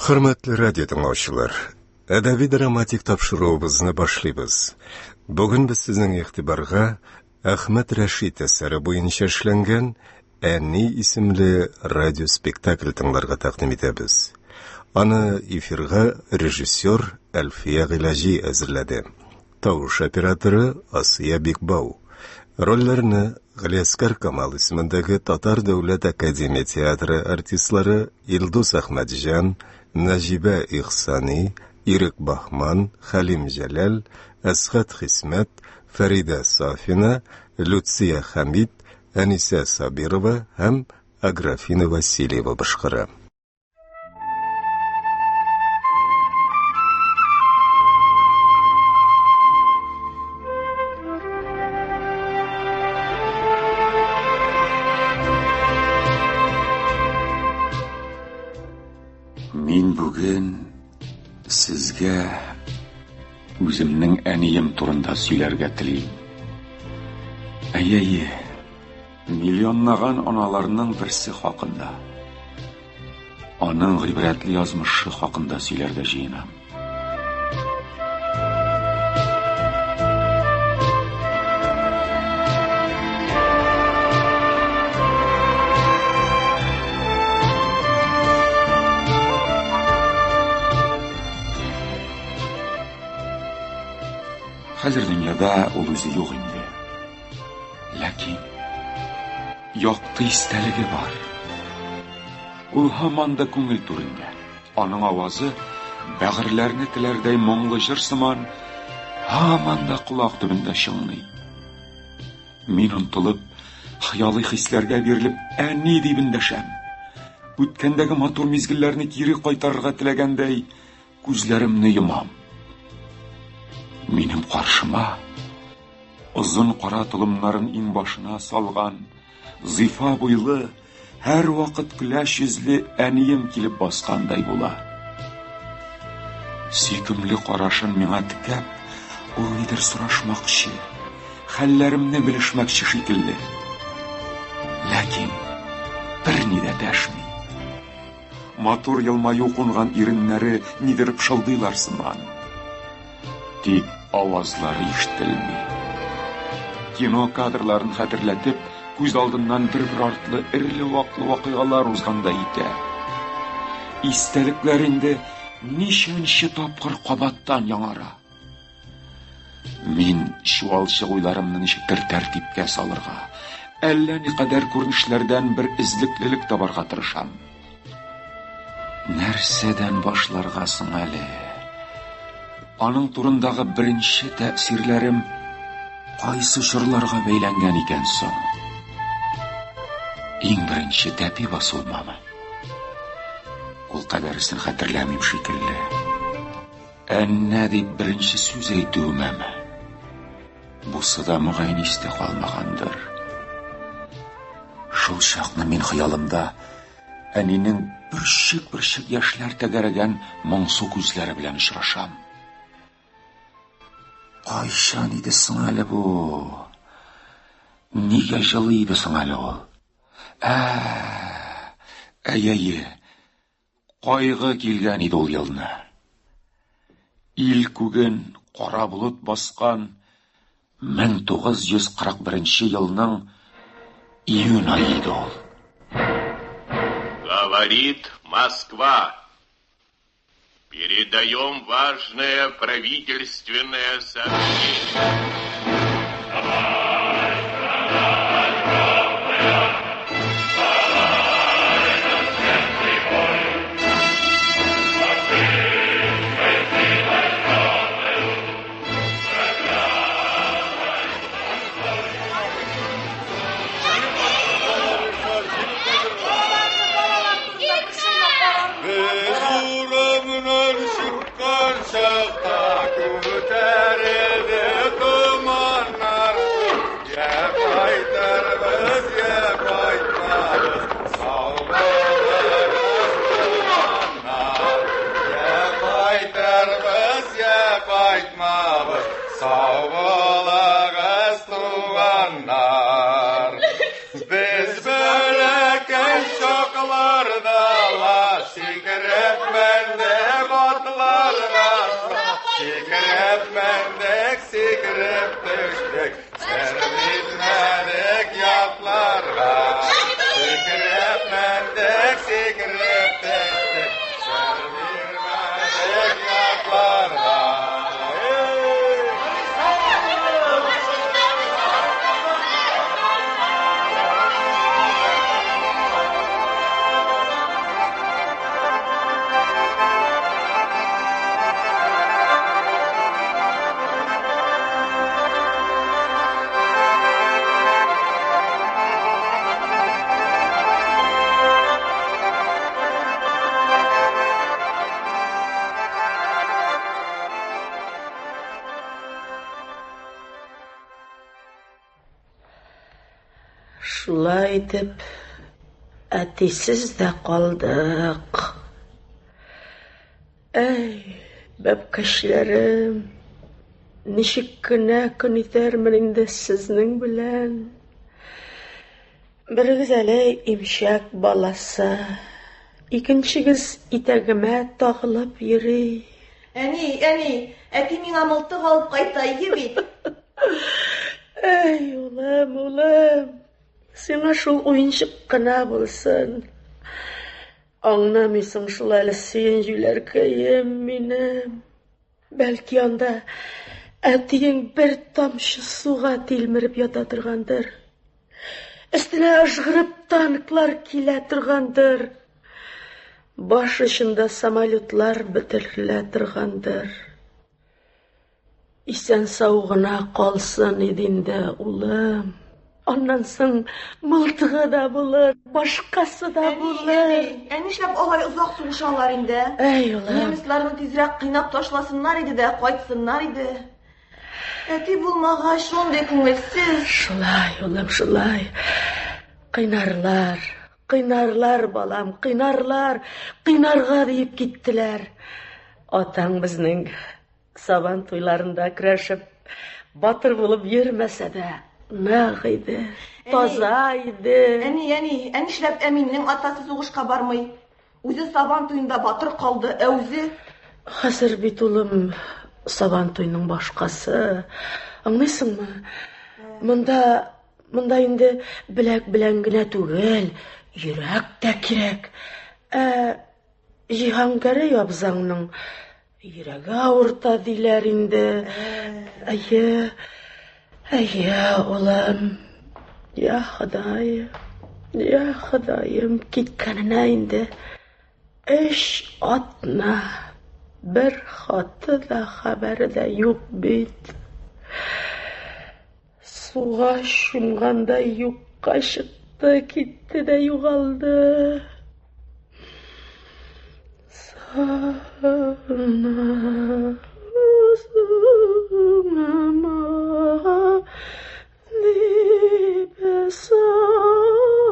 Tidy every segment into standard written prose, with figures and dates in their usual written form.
Хөрмәтле радио тыңлаучылар, әдәби драматик тапшыруыбызны башлыйбыз. Бүген без сезнең игътибарга Әхмәт Рәшит әсәре буенча эшләнгән Әни исемле радиоспектакль тыңларга тәкъдим итәбез. Аны эфирга режиссер Әлфия Гыйләҗи әзерләде. Тавыш операторы Асия Бикбау. Рольләрне Галиәскар Камал исемендәге Татар дәүләт академия театры артистлары Илдус Әхмәтҗан, Нәҗибә Ихсани, Ирек Баһман, Хәлим Җәләл, Әсхәт Хисмәт, Фәридә Сафина, Люция Хәмид, Әнисә Сабирова һәм Аграфина Васильева башкара. Мин бүген сезгә үземнең әнием турында сөйләргә телим. Әйе, миллионлаган аналарның берсе хакында. Аның гыйбрәтле язмышы хакында сөйләргә җыенам. Хәзер дөньяда ул үзе юк инде. Ләкин якты истәлеге бар. Ул һаман да күңел түрендә. Аның авазы бәгырьләрне теләрдәй моңлы җыр сыман һаман да колак төбендә чыңлый. Мин онтылып, хыялый хисләргә бирелеп, әни дип эндәшәм. Үткәндәге матур мизгелләрне кире кайтарырга теләгәндәй, күзләремне йомам. Минем каршыма озын кара толымнарын иңбашына салган, зифа буйлы, һәрвакыт көләч йөзле әнием килеп баскандай була. Сөйкемле карашын миңа текәп, ул нидер сорашмакчы, хәлләремне белешмәкче шикелле. Ләкин берни дә дәшми. Матур елмаю кунган иреннәре нидер пышылдыйлар сыман. Тик авазлары ишетелми. Кино кадрларын хәтерләтеп, күз алдыннан бер-бер артлы эреле-ваклы вакыйгалар узгандай итә. Истәлекләр инде ничәнче тапкыр кабаттан яңара. Мин чуалчык уйларымны ничектер тәртипкә салырга, әллә никадәр күренешләрдән бер эзлеклелек табарга тырышам. Нәрсәдән башларга соң әле? Аның турындагы беренче тәэсирләрем кайсы чорларга бәйләнгән икән соң? Иң беренче тәпи басуымамы? Ул кадәресен хәтерләмим шикелле. Әннә дип беренче сүз әйтүемәме? Бусы да мөгаен истә калмагандыр. Шул чакны мин хыялымда әнинең бөрчек-бөрчек яшьләр тәгәрәгән моңсу күзләре белән очрашам. Кайчан иде соң әле бу? Нигә җылы иде соң әле ул? Ә, әй-әй, Кайгы килгән иде ул елны. Ил күген кара болыт баскан 1941 елның июнь ае иде ул. Говорит Москва. Передаем важное правительственное сообщение. Без урамнан чыккан чакта күтәрелде томаннар. Я кайтырбыз, я кайтмабыз, сау булыгыз, туганнар. Я кайтырбыз, я кайтмабыз, сау булыгыз, туганнар. Без бәләкәй чакларда ла сикереп менде. Сикереп мендек, сикереп төштек, сер бирмәдек ятларга. Сикереп мендек, сикереп төштек, сер бирмәдек ятларга. Шулай итеп, әтисез дә калдык. Әй, бәбкәчләрем, ничек кенә көн итәрмен инде сезнең белән. Берегез әле имчәк баласы, икенчегез итәгемә тагылып йөри. Әни, әни, әти миңа мылтык алып кайта, ие бит. Әй, улым, улым, сиңа шул уенчык кына булсын. Аңламыйсың шул әле син, җүләркәем минем. Бәлки анда әтиең бер тамчы суга тилмереп ята торгандыр. Өстенә ыжгырып танклар килә торгандыр. Баш очында самолетлар бөтерелә торгандыр. Исән-сау гына калсын иде инде, улым. Аннан соң мылтыгы да булыр, башкасы да булыр. Әни, ә нишләп алай озак сугышалар инде? Әй, улым. Немецларны тизрәк кыйнап ташласыннар иде дә, кайтсыннар иде. Әти булмагач, шундый күңелсез. Шулай, улым, шулай. Кыйнарлар, кыйнарлар, балам, кыйнарлар, кыйнарга диеп киттеләр. Атаң безнең Сабан туйларында көрәшеп, батыр булып йөрмәсә дә, нык иде, таза иде. Әни, әни, ә нишләп Әминнең атасы сугышка бармый? Үзе Сабан туенда батыр калды, ә үзе... Хәзер бит, улым, Сабан туйның башкасы. Аңлыйсыңмы? Монда, монда инде беләк белән генә түгел, йөрәк тә кирәк. Ә Җиһангәрәй абзаңның йөрәге авырта диләр инде. Әйе, әйе, улым. Я Ходай, я Ходаем, киткәненә инде өч атна. Бер хаты да, хәбәре дә юк бит. Суга чумгандай юкка чыкты, китте дә югалды. Сагынасыңмы дип сорайсың.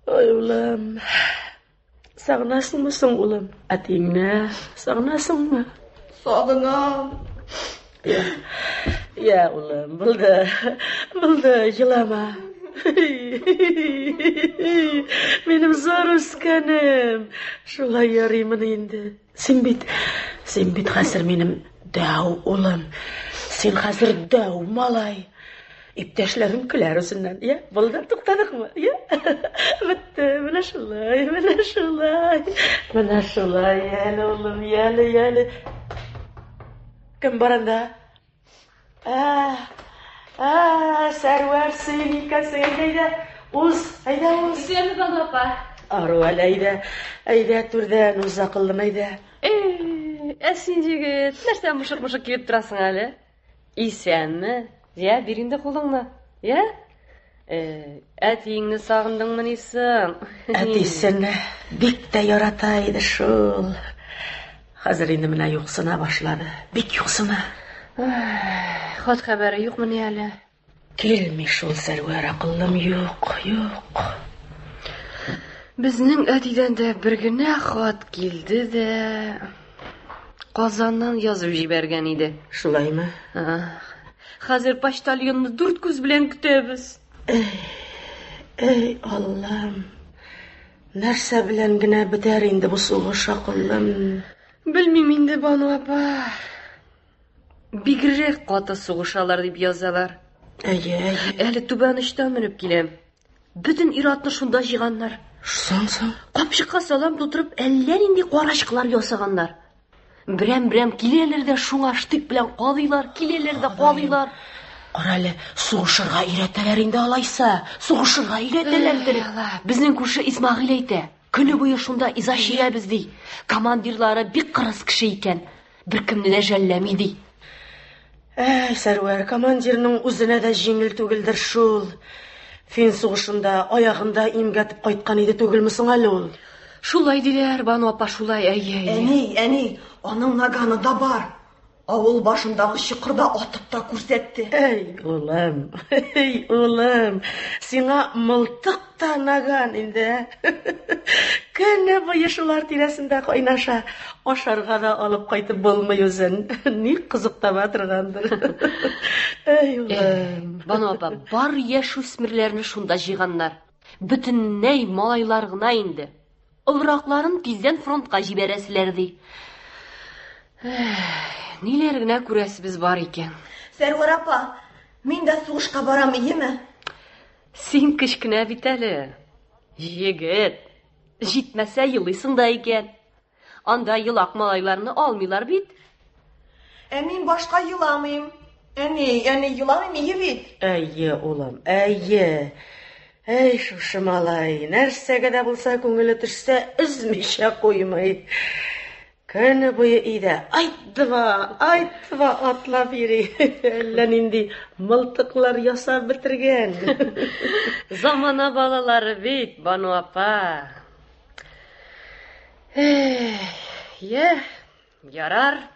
Ой, улым, Сагынасыңмы соң, улым, әтиеңне? Сагынасыңмы? Сагынам. Я, я, улым, булды. Булды, елама. Минем зур үскәнем. Шулай ярыймын инде. Син бит, син бит хәзер минем дәү улым. Син хәзер дәү малай. Иптәшләрем көләр үзеннән. Я, булды, туктадыкмы? Я, бетте, менә шулай, менә шулай. Менә шулай, яле, улым, яле, яле. Кем бар анда? Ә, ә, Сәрвәр, син икәнсең, әйдә, әйдә, уз, әйдә, уз. Исәнме, Бану апа. Ару әле, әйдә, әйдә, түрдән уз, акыллым, әйдә. Э, ә син, егет, нәрсә мышык-мышык килеп торасың әле? Исәнме? Я, бир инде кулыңны. Я? Э, әтиеңне сагындыңмыни соң? Әтисен бик тә ярата иде шул. Хәзер инде менә юксына башлады. Бик юксына. Хат хәбәре юкмыни әле? Килми шул, Сәрвәр акыллым, юк, юк. Безнең әтидән дә бер генә хат килде дә, Казаннан язып җибәргән иде. Шулаймы? Хәзер почтальонны дүрт күз белән көтәбез. Эй, эй, Аллам. Нәрсә белән генә бетәр инде бу сугыш, акыллым? Белмим инде, Бану апа. Бигрәк каты сугышалар дип язалар. Әйе, әйе. Әле түбән очтан менеп киләм. Бөтен ир-атны шунда җыйганнар. Соң, соң. Капчыкка салам тутырып, әллә нинди карачкылар ясаганнар. Берәм-берәм киләләр дә шуңа штык белән кадыйлар, киләләр дә кадыйлар. Кара әле, сугышырга өйрәтәләр инде алайса. Сугышырга өйрәтәләрдер. Безнең күрше Исмәгыйль әйтә, көне буе шунда иза чигәбез ди. Командирлары бик кырыс кеше икән. Беркемне дә жәлләми ди. Әй, Сәрвәр, командирның үзенә дә җиңел түгелдер шул. Фин сугышында аягында имгәтеп кайткан иде түгелме соң әле ул? Шулай диләр, Бану апа, шулай, әйе, әйе. Әни, әни, аның наганы да бар. Авыл башындагы чокырда атып та күрсәтте. Әй, улым, әй, улым, сиңа мылтык та наган инде, ә? Көне буе шулар тирәсендә кайнаша. Ашарга да алып кайтып булмый үзен. Ни кызык таба торгандыр. Әй, улым. Бану апа, бар яшүсмерләрне шунда җыйганнар. Бөтенләй малайлар гына инде. Олыракларын тиздән фронтка җибәрәселәр ди. Эх, ниләр генә күрәсебез бар икән. Сәрвәр апа, мин дә сугышка барам, иеме? Син кечкенә бит әле. Егет, җитмәсә елыйсың да икән. Анда елак малайларны алмыйлар бит. Ә мин башка еламыйм. Әни, әни, еламыйм, ие бит. Әйе, улым, әйе. Әй, шушы малай, нәрсәгә дә булса күңеле төшсә, өзмичә куймый. Көне буе өйдә айт-два, айт-два атлап йөри. Әллә нинди мылтыклар ясап бетергән. Замана балалары бит, Бану апа. Эх, йә, ярар.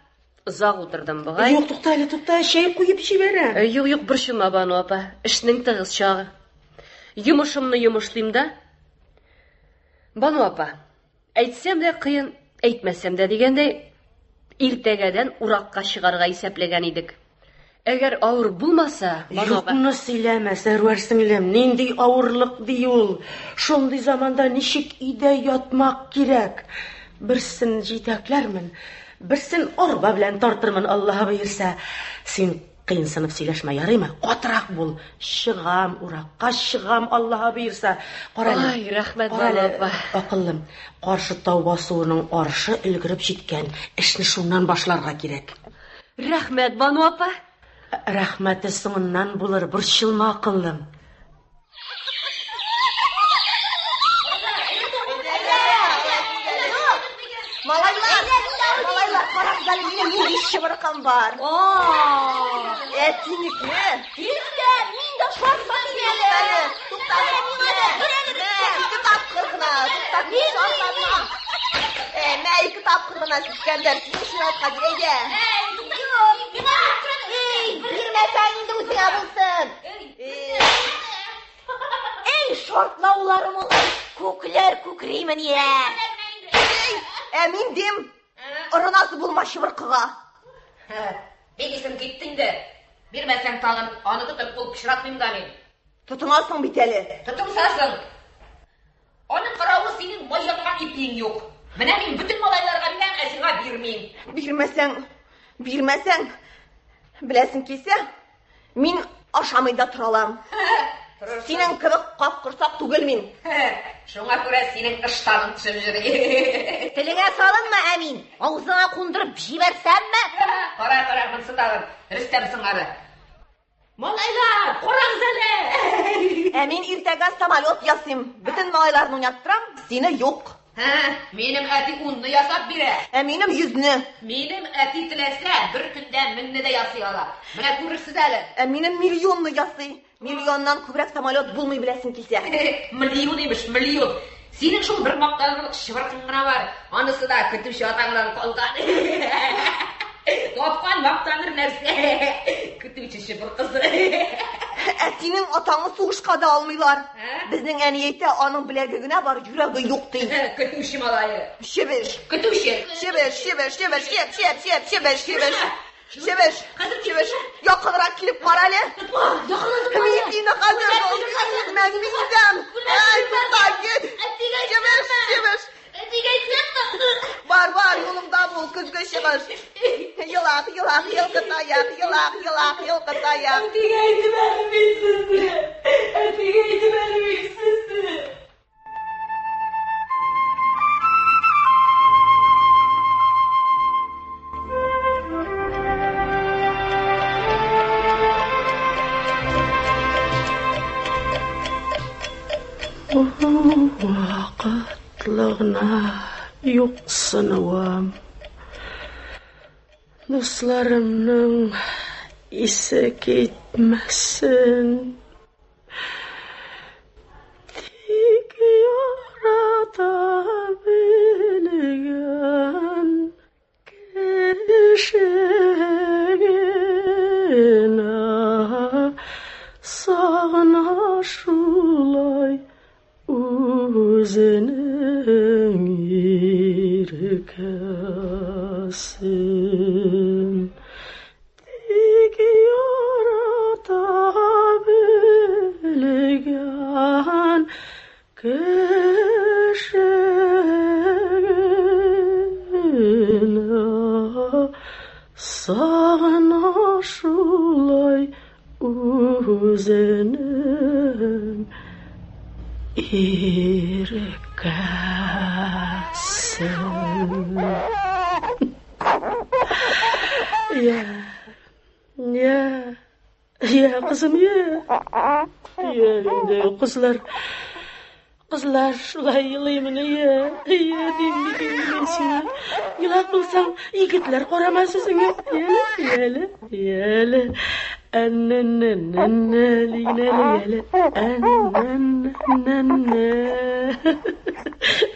Озак утырдым бугай. Юк, тукта әле, тукта, чәй куеп җибәрәм. Э, юк, юк, борчылма, Бану апа. Эшнең тыгыз чагы. Йомышымны йомышлыйм да. Бану апа, әйтсәм дә кыен, әйтмәсәм дә дигәндәй, иртәгәдән уракка чыгарга исәпләгән идек. Әгәр авыр булмаса, Бану апа. Юкны сөйләмә, Сәрвәр сеңлем, нинди авырлык ди ул. Шундый заманда ничек өйдә ятмак кирәк? Берсен җитәкләрмен, берсен арба белән тартырмын, Аллаһы боерса. Син кыенсынып сөйләшмә, ярыймы? Катырак бул. Чыгам уракка, чыгам, Аллаһы боерса. Кара әле. Ай, рәхмәт, Кара әле, Бану апа. Акыллым, каршы тау басуының арышы өлгереп җиткән. Эшне шуннан башларга кирәк. Рәхмәт, Бану апа. Рәхмәте соңыннан булыр, борчылма, акыллым. Малайлар, малайлар, карагыз әле, минем нинди чыбыркым бар. Әтинеке. Рөстәм, мин дә шартлатыйм әле. Тукта әле, миңа да бир әле берсе. Ике тапкыр гына, тукта, мин шартлатмам. Мә, ике тапкыр гына, Искәндәр, синең чиратка бир, әйдә. Юк, миңа бир. Эй, бирмәсәң инде үзеңә булсын. Эй, шартлауларым ул. Күкләр күкримен я. Эй, ә мин дим, орынасы булма чыбыркыга. Бик исем китте инде. Бирмәсәң тагын, аны тотып кул пычратмыйм да мин. Тотынасың бит әле. Тотынсасың. Аның каравы синең май яткан ипиең юк. Менә мин бөтен малайларга бирәм, ә сиңа бирмим. Бирмәсәң, бирмәсәң, беләсең килсә, мин ашамый да тора алам. Синең кебек кап корсак түгел мин. Шуңа күрә синең ыштаның төшеп йөри. Телеңә салынма, Әмин. Авызыңа кундырып җибәрсәмме? Кара, кара, монысы тагын. Рөстәм сыңары. Малайлар, карагыз әле! Ә мин иртәгә самолет ясыйм. Бөтен малайларны уйнаттырам, сине юк. Минем әти унны ясап бирә. Ә минем йөзне. Минем әти теләсә, бер көндә меңне дә ясый ала. Менә күрерсез әле. Ә минем миллионны ясый. Миллионнан күбрәк самолет булмый беләсең килсә. Миллион имеш, миллион. Синең шул бер мактанырлык чыбыркың гына бар. Анысы да көтүче атаңнан калган. Тапкан мактаныр нәрсә. Көтүче чыбыркысы. Ә синең атаңны сугышка да алмыйлар. Безнең әни әйтә, аның беләге генә бар, йөрәге юк ди. Көтүче малае. Чебеш. Көтүче. Чебеш, чебеш, чебеш, чеп, чеп, чеп, чебеш, чебеш. Чебеш, чебеш. Якынрак килеп кара әле. Мин сине хәзер Мин бизәм. Әй, тукта, кит. Чебеш. тырыш. Елак, елак, елкы таяк, елак, елак, елкы таяк. Әтигә әйтеп әле мин сезне. Әтигә әйтеп әле мин сезне. Вакытлыгына юксынуым. Дусларымның исе китмәсен. Тик ярата белгән кеше генә сагына шулай үзенең иркәсен. Тик ярата белгән кеше генә сагына шулай үзенең иркәсен. Я, я, я, кызым, я. Я инде кызлар, кызлар шулай елыймыни, я, я дим бит инде мин сиңа. Елак булсаң, егетләр карамас үзеңә. Яле, яле, яле. Әннәннәннәннә, лигнәле, яле. Әннәннәннә.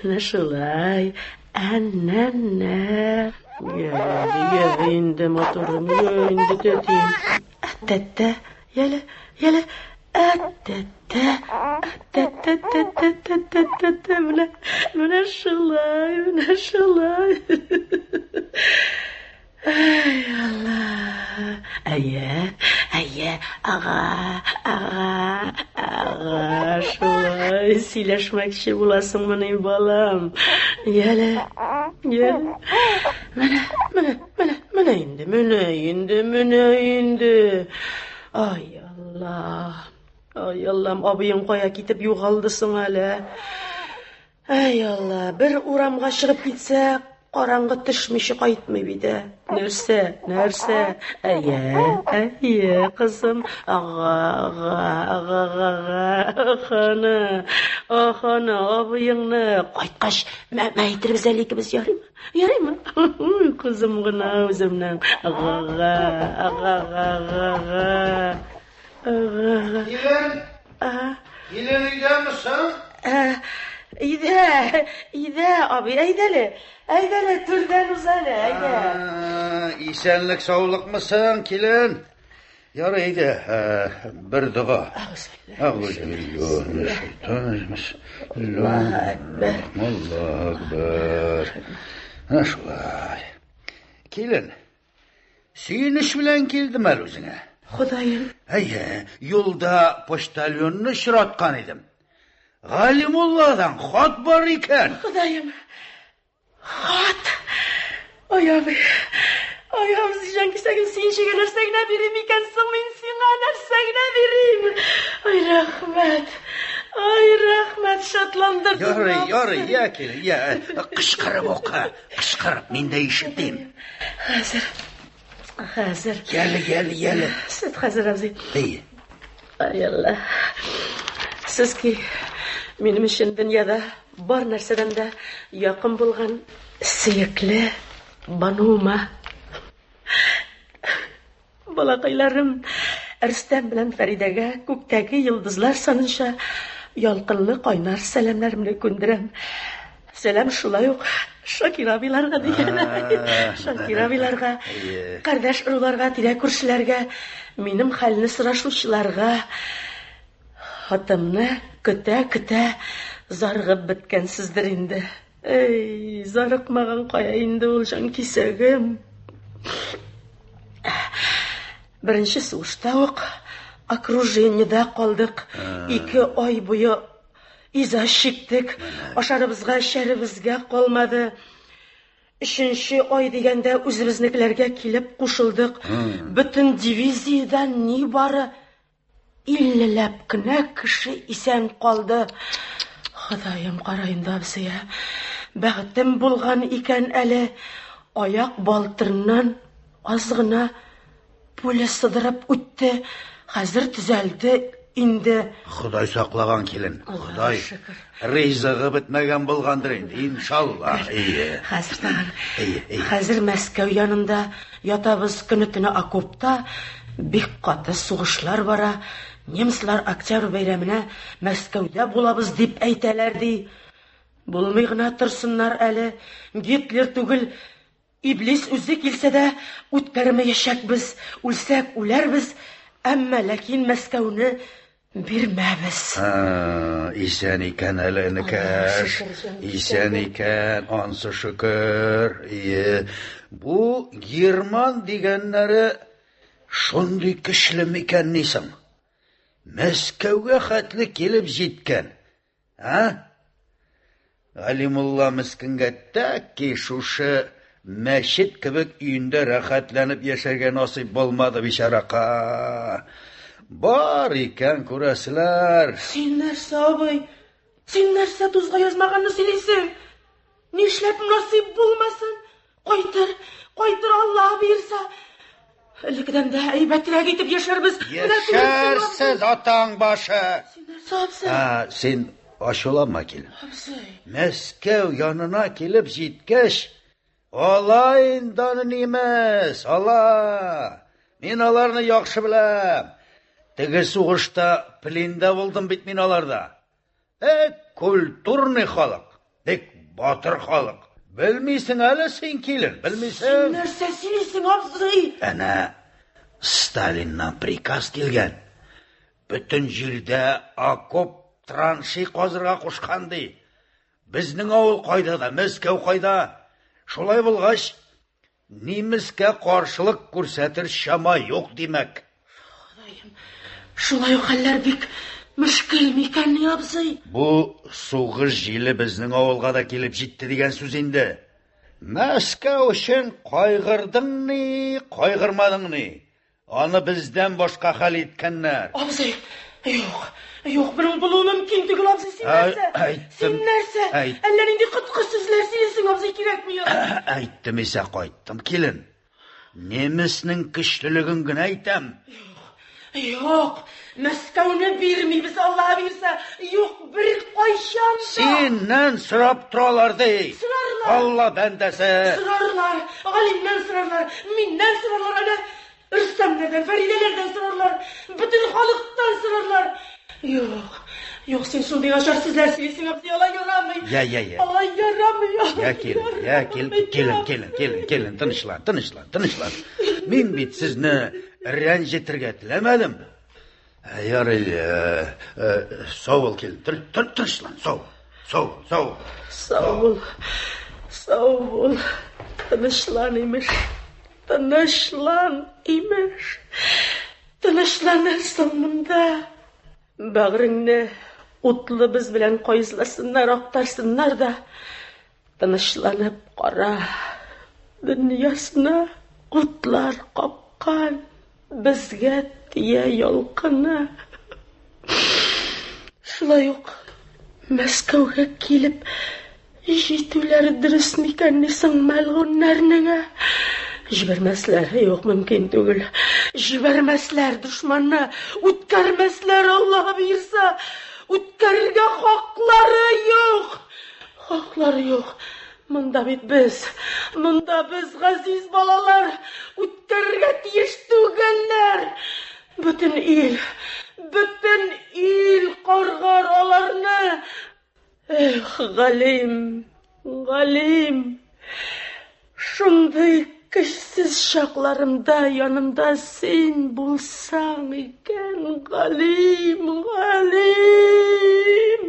Менә шулай. Әннәннә. Яле, яле инде, матурым, я инде, тәтием. Әттәттә, яле, яле. Әттәттә, әттәттәттәттәттәттә. Менә, менә шулай, менә шулай. Ай, Алла. Әйе, әйе, ага, ага, ага, шулай сөйләшмәкче буласыңмыни, балам? Яле, яле. Менә, менә, менә, менә инде, менә инде, менә инде. Ай, Алла. Ай, Аллам, абыең кая китеп югалды соң әле? Әй, Алла, бер урамга чыгып китсә, караңгы төшмичә кайтмый бит, ә. Нәрсә, нәрсә? Әйе, әйе, кызым. Ага, ага, ага, ага, аханы, аханы, абыеңны. Кайткач, мәмә әйтербез әле икебез, ярыймы? Ярыймы? Кызым гына үземнең. Ага, ага, ага, ага, ага. Ага. Килен! Килен өйдәме соң? Өйдә, өйдә, абый, әйдәле, әйдәле, түрдән уз әле, әйдә. Исәнлек, саулыкмы соң, килен? Ярый, әйдә, бер дога. Аллаһу әкбәр. Аллаһу әкбәр. Менә шулай. Килен, Сөенеч белән килдем әле үзеңә. Ходаем. Әйе, юлда почтальонны очраткан идем. Галимулладан хат бар икән. Ходаем. Хат. Ай, абый. Ай, абый, җан кисәгем, син чигә нәрсә генә бирим икән соң мин сиңа нәрсә генә бирим? Ай, рәхмәт. Ай, рәхмәт, шатландырдың. Ярый, ярый, я кил, я. Кычкырып укы. Кычкырып, мин дә ишетим. Хәзер. Хәзер. Яле, яле, яле. Сез хәзер, абзый. Әйе. Ай, Алла. Сез ки, минем өчен дөньяда бар нәрсәдән дә якын булган сөекле Бануыма. Балакайларым, Рөстәм белән Фәридәгә күктәге йолдызлар санынча ялкынлы кайнар сәламнәремне күндерәм. Сәлам шулай ук Шакир абыйларга дигән. Шакир абыйларга, кардәш ыруларга, тирә күршеләргә, минем хәлне сорашучыларга. Хатымны көтә-көтә зарыгып беткәнсездер инде. Әй, зарыкмаган кая инде ул җанкисәгем. Беренче сугышта ук окружениедә калдык. Ике ай буе иза чиктек. Ашарыбызга, эчәребезгә калмады. Өченче ай дигәндә үзебезнекеләргә килеп кушылдык. Бөтен дивизиядән нибары иллеләп кенә кеше исән калды. Ходаем, кара инде, абзый, ә. Бәхетем булган икән әле. Аяк балтырыннан аз гына пуля сыдырып үтте. Хәзер төзәлде инде. Ходай саклаган килен. Аллага Ходай шөкер. ризыгы бетмәгән булгандыр инде, иншалла. Әйе. Хәзер тагын. Әйе, әйе. Хәзер Мәскәү янында ятабыз, көне-төне окопта. Бик каты сугышлар бара. Немецлар Октябрь бәйрәменә Мәскәүдә булабыз дип әйтәләр ди. Булмый гына торсыннар әле. Гитлер түгел, Иблис үзе килсә дә үткәрмәячәкбез. Үлсәк үләрбез, әмма ләкин Мәскәүне бирмәбез. А, исән икән әле энекәш. Аллага шөкер, җаным, Исән икән, ансы шөкер. Ие. Бу герман дигәннәре шундый көчле микән ни соң? Мәскәүгә хәтле килеп җиткән. А? Галимулла мескенгә тәки шушы мәчет кебек өендә рәхәтләнеп яшәргә насыйп булмады бичарака. Бар икән күрәселәр. Син нәрсә, абый? Син нәрсә тузга язмаганны сөйлисең? Нишләп насыйп булмасын? Кайтыр, кайтыр Алла боерса. Элеккедән дә әйбәтрәк итеп яшәрбез. Менә күрерсең, Яшәрсез атаң башы. Син нәрсә, абзый? А, син ачуланма, килен. Абзый. Мәскәү янына килеп җиткәч, ала инде аны нимес, ала. Мин аларны яхшы беләм. Теге сугышта плендә булдым бит мин аларда. Э, культурный халык, бик батыр халык. Белмисең әле син, килен, белмисең. Син нәрсә сөйлисең, абзый? Әнә Сталиннан приказ килгән. Бөтен җирдә окоп траншей казырга кушкан ди. Безнең авыл кайда да, Мәскәү кайда? Шулай булгач, немецкә каршылык күрсәтер чама юк димәк. Ходаем, шулай ук хәлләр бик мөшкел микән, ни, абзый? Бу сугыш җиле безнең авылга да килеп җитте дигән сүз инде. Мәскәү өчен кайгырдың ни, кайгырмадың ни? Аны бездән башка хәл иткәннәр. Абзый, юк, юк, моның булуы мөмкин түгел, абзый, син нәрсә? Әйттем, Син нәрсә? әйт. Әллә нинди коткы сүзләр сөйлисең, абзый, кирәкми алай. Әйттем исә кайттым, килен. Немецнең көчлелеген генә әйтәм. Юк, Мәскәүне бирмибез, Алла бирсә. Юк, бер кайчан да. Синнән сорап торалар ди. Сорарлар. Алла бәндәсе. Сорарлар, Галимнән сорарлар, миннән сорарлар, әнә Рөстәмнәрдән, Фәридәләрдән сорарлар, бөтен халыктан сорарлар. Юк, юк, син шундый начар сүзләр сөйлисең, абзый, алай ярамый. Я, я, я. Алай ярамый. Я килен, я кил, килен, килен, килен, килен, тынычлан, тынычлан, тынычлан. Мин бит сезне рәнҗетергә теләмәдем. Ярый, сау бул, килен, тынычлан, сау, сау, сау. Сау бул, сау бул, тынычлан, имеш, тынычлан, имеш. Тынычланырсың монда. Бәгыреңне утлы без белән кайызласыннар, актарсыннар да, тынычланып кара. Дөньясына утлар капкан, безгә тия ялкыны. Шулай ук Мәскәүгә килеп җитүләре дөрес микән ни соң мәлгуннәрнең? ә? Җибәрмәсләр, юк, мөмкин түгел. Җибәрмәсләр дошманны, үткәрмәсләр, Аллаһ боерса. Үткәрергә хаклары юк. Хаклары юк. Монда бит без, монда без, газиз балалар, үткәрергә тиеш түгелләр. Бөтен ил, бөтен ил каргар аларны. Эх, Галим, Галим, шундый көчсез чакларымда янымда син булсаң икән, Галим, Галим.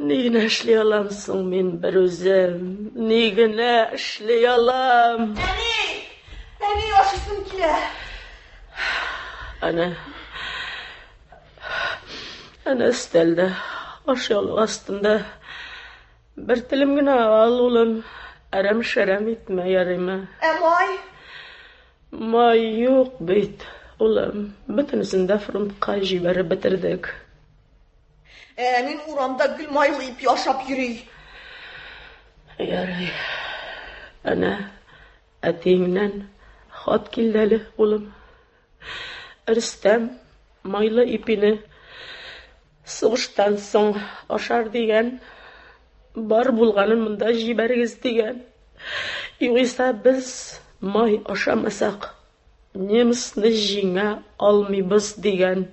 Ни генә эшли алам соң мин бер үзем? Ни генә эшли алам? Әни! Әни, ашыйсым килә. Әнә. Әнә өстәлдә, ашъяулык астында. Бер телем генә ал, улым. Әрәм-шәрәм итмә, ярыймы? Ә май? Май юк бит, улым. Бөтенесен дә фронтка җибәреп бетердек. Ә мин урамда гел майлы ипи ашап йөри. Ярый. Әнә, әтиеңнән хат килде әле, улым. Рөстәм майлы ипине сугыштан соң ашар дигән. Бар булганын монда җибәрегез дигән. Югыйсә без май ашамасак, немецны җиңә алмыйбыз дигән.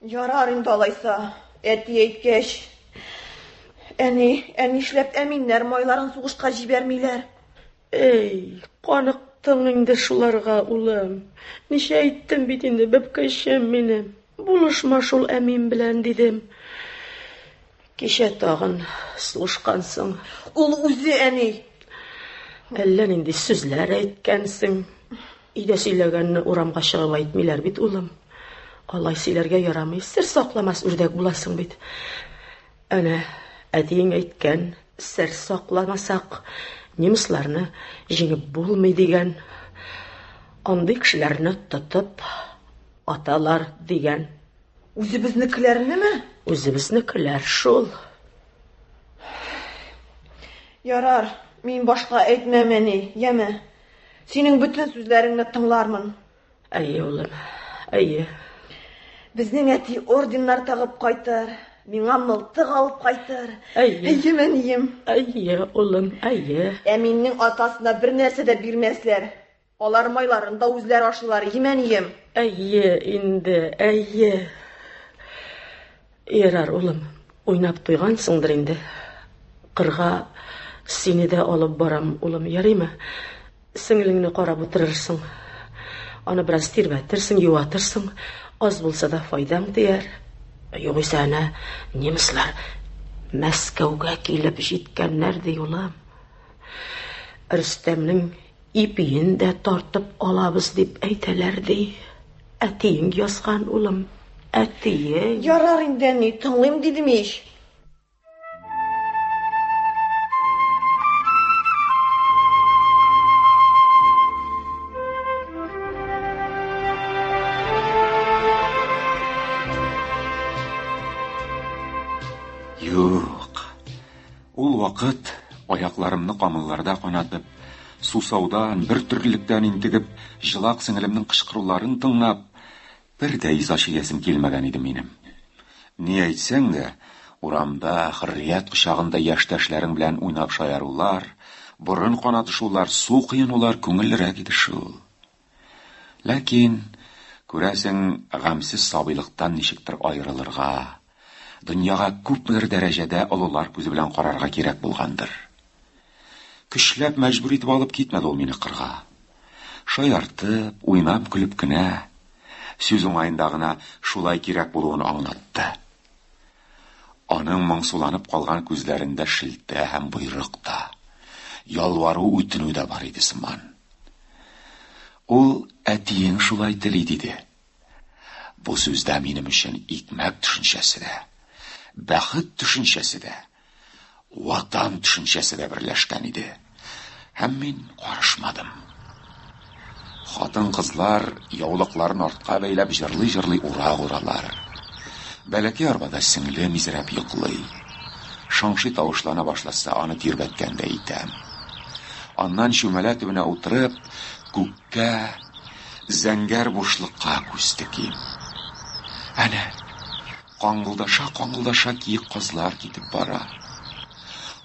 Ярар инде алайса, әти әйткәч. Әни, ә нишләп Әминнәр майларын сугышка җибәрмиләр? Эй, каныктың инде шуларга, улым. Ничә әйттем бит инде, бәбкәчем минем. Булышма шул Әмин белән, дидем. Кичә тагын сугышкансың. Ул үзе, әни. Әллә нинди сүзләр әйткәнсең. Өйдә сөйләгәнне урамга чыгып әйтмиләр бит, улым. Алай сөйләргә ярамый, сер сакламас үрдәк буласың бит. Әнә, әтиең әйткән, сер сакламасак, немецларны җиңеп булмый дигән. Андый кешеләрне тотып аталар дигән. Үзебезнекеләрнеме? Үзебезнекеләр шул. Ярар, мин башка әйтмәм, әни, яме. Синең бөтен сүзләреңне тыңлармын. Әйе, улым, әйе. Безнең әти орденнар тагып кайтыр, миңа мылтык алып кайтыр. Әйе. Әйе, әнием. Әйе, улым, әйе. Әминнең атасына бер нәрсә дә бирмәсләр. Алар майларын да үзләре ашыйлар, әйеме, әнием? Әйе инде, әйе. Ярар, улым, уйнап туйгансыңдыр инде. Кырга сине дә алып барам, улым, ярыймы? Сеңлеңне карап утырырсың. Аны бераз тирбәтерсең, юатырсың. Аз булса да файдаң тияр. Югыйсә әнә немецлар Мәскәүгә килеп җиткәннәр ди, улым. Рөстәмнең ипиен дә тартып алабыз дип әйтәләр ди. Әтиең язган, улым, әтиең. Ярар инде, әни, тыңлыйм дидем ич. Юк. Ул вакыт аякларымны камылларда канатып, сусаудан, бер төрлелектән интегеп, җылак сеңелемнең кычкыруларын тыңлап, бер дә иза чигәсем килмәгән иде минем. Ни әйтсәң дә, урамда, хөррият кочагында яшьтәшләрең белән уйнап шаярулар, борын канатышулар, су коенулар күңеллерәк иде шул. Ләкин, күрәсең, гамьсез сабыйлыктан ничектер аерылырга, дөньяга күпмедер дәрәҗәдә олылар күзе белән карарга кирәк булгандыр. Көчләп мәҗбүр итеп алып китмәде ул мине кырга. Шаяртып, уйнап, көлеп кенә, сүз уңаенда гына шулай кирәк булуын аңлатты. Аның моңсуланып калган күзләрендә шелтә һәм боерык та, ялвару үтенү дә бар иде сыман. Ул әтиең шулай тели диде. Бу сүздә минем өчен икмәк төшенчәсе дә, бәхет төшенчәсе дә, ватан төшенчәсе дә берләшкән иде. Һәм мин карышмадым. Хатын-кызлар яулыкларын артка бәйләп җырлый-җырлый урак уралар. Бәләкәй арбада сеңлем изрәп йоклый. Шыңшый тавышлана башласа, аны тирбәткәндәй итәм. Аннан чүмәлә төбенә утырып, күккә, зәңгәр бушлыкка күз теким. Әнә, каңгылдаша-каңгылдаша киек казлар китеп бара.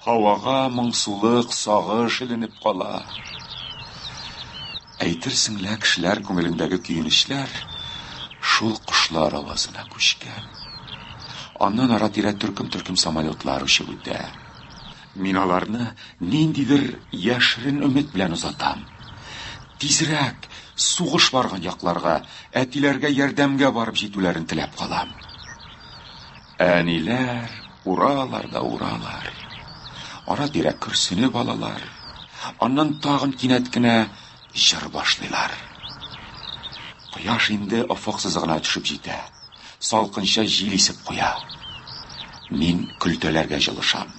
Һавага моңсулык, сагыш эленеп кала. Әйтерсең лә кешеләр күңелендәге көенечләр шул кошлар авазына күчкән. Аннан ара-тирә төркем-төркем самолетлар очып үтә. Мин аларны ниндидер яшерен өмет белән озатам. Тизрәк сугыш барган якларга, әтиләргә ярдәмгә барып җитүләрен теләп калам. Әниләр уралар да уралар. Ара-тирә көрсенеп алалар. Аннан тагын кинәт кенә җыр башлыйлар. Кояш инде офык сызыгына төшеп җитә. Салкынча җил исеп куя. Мин көлтәләргә җылышам.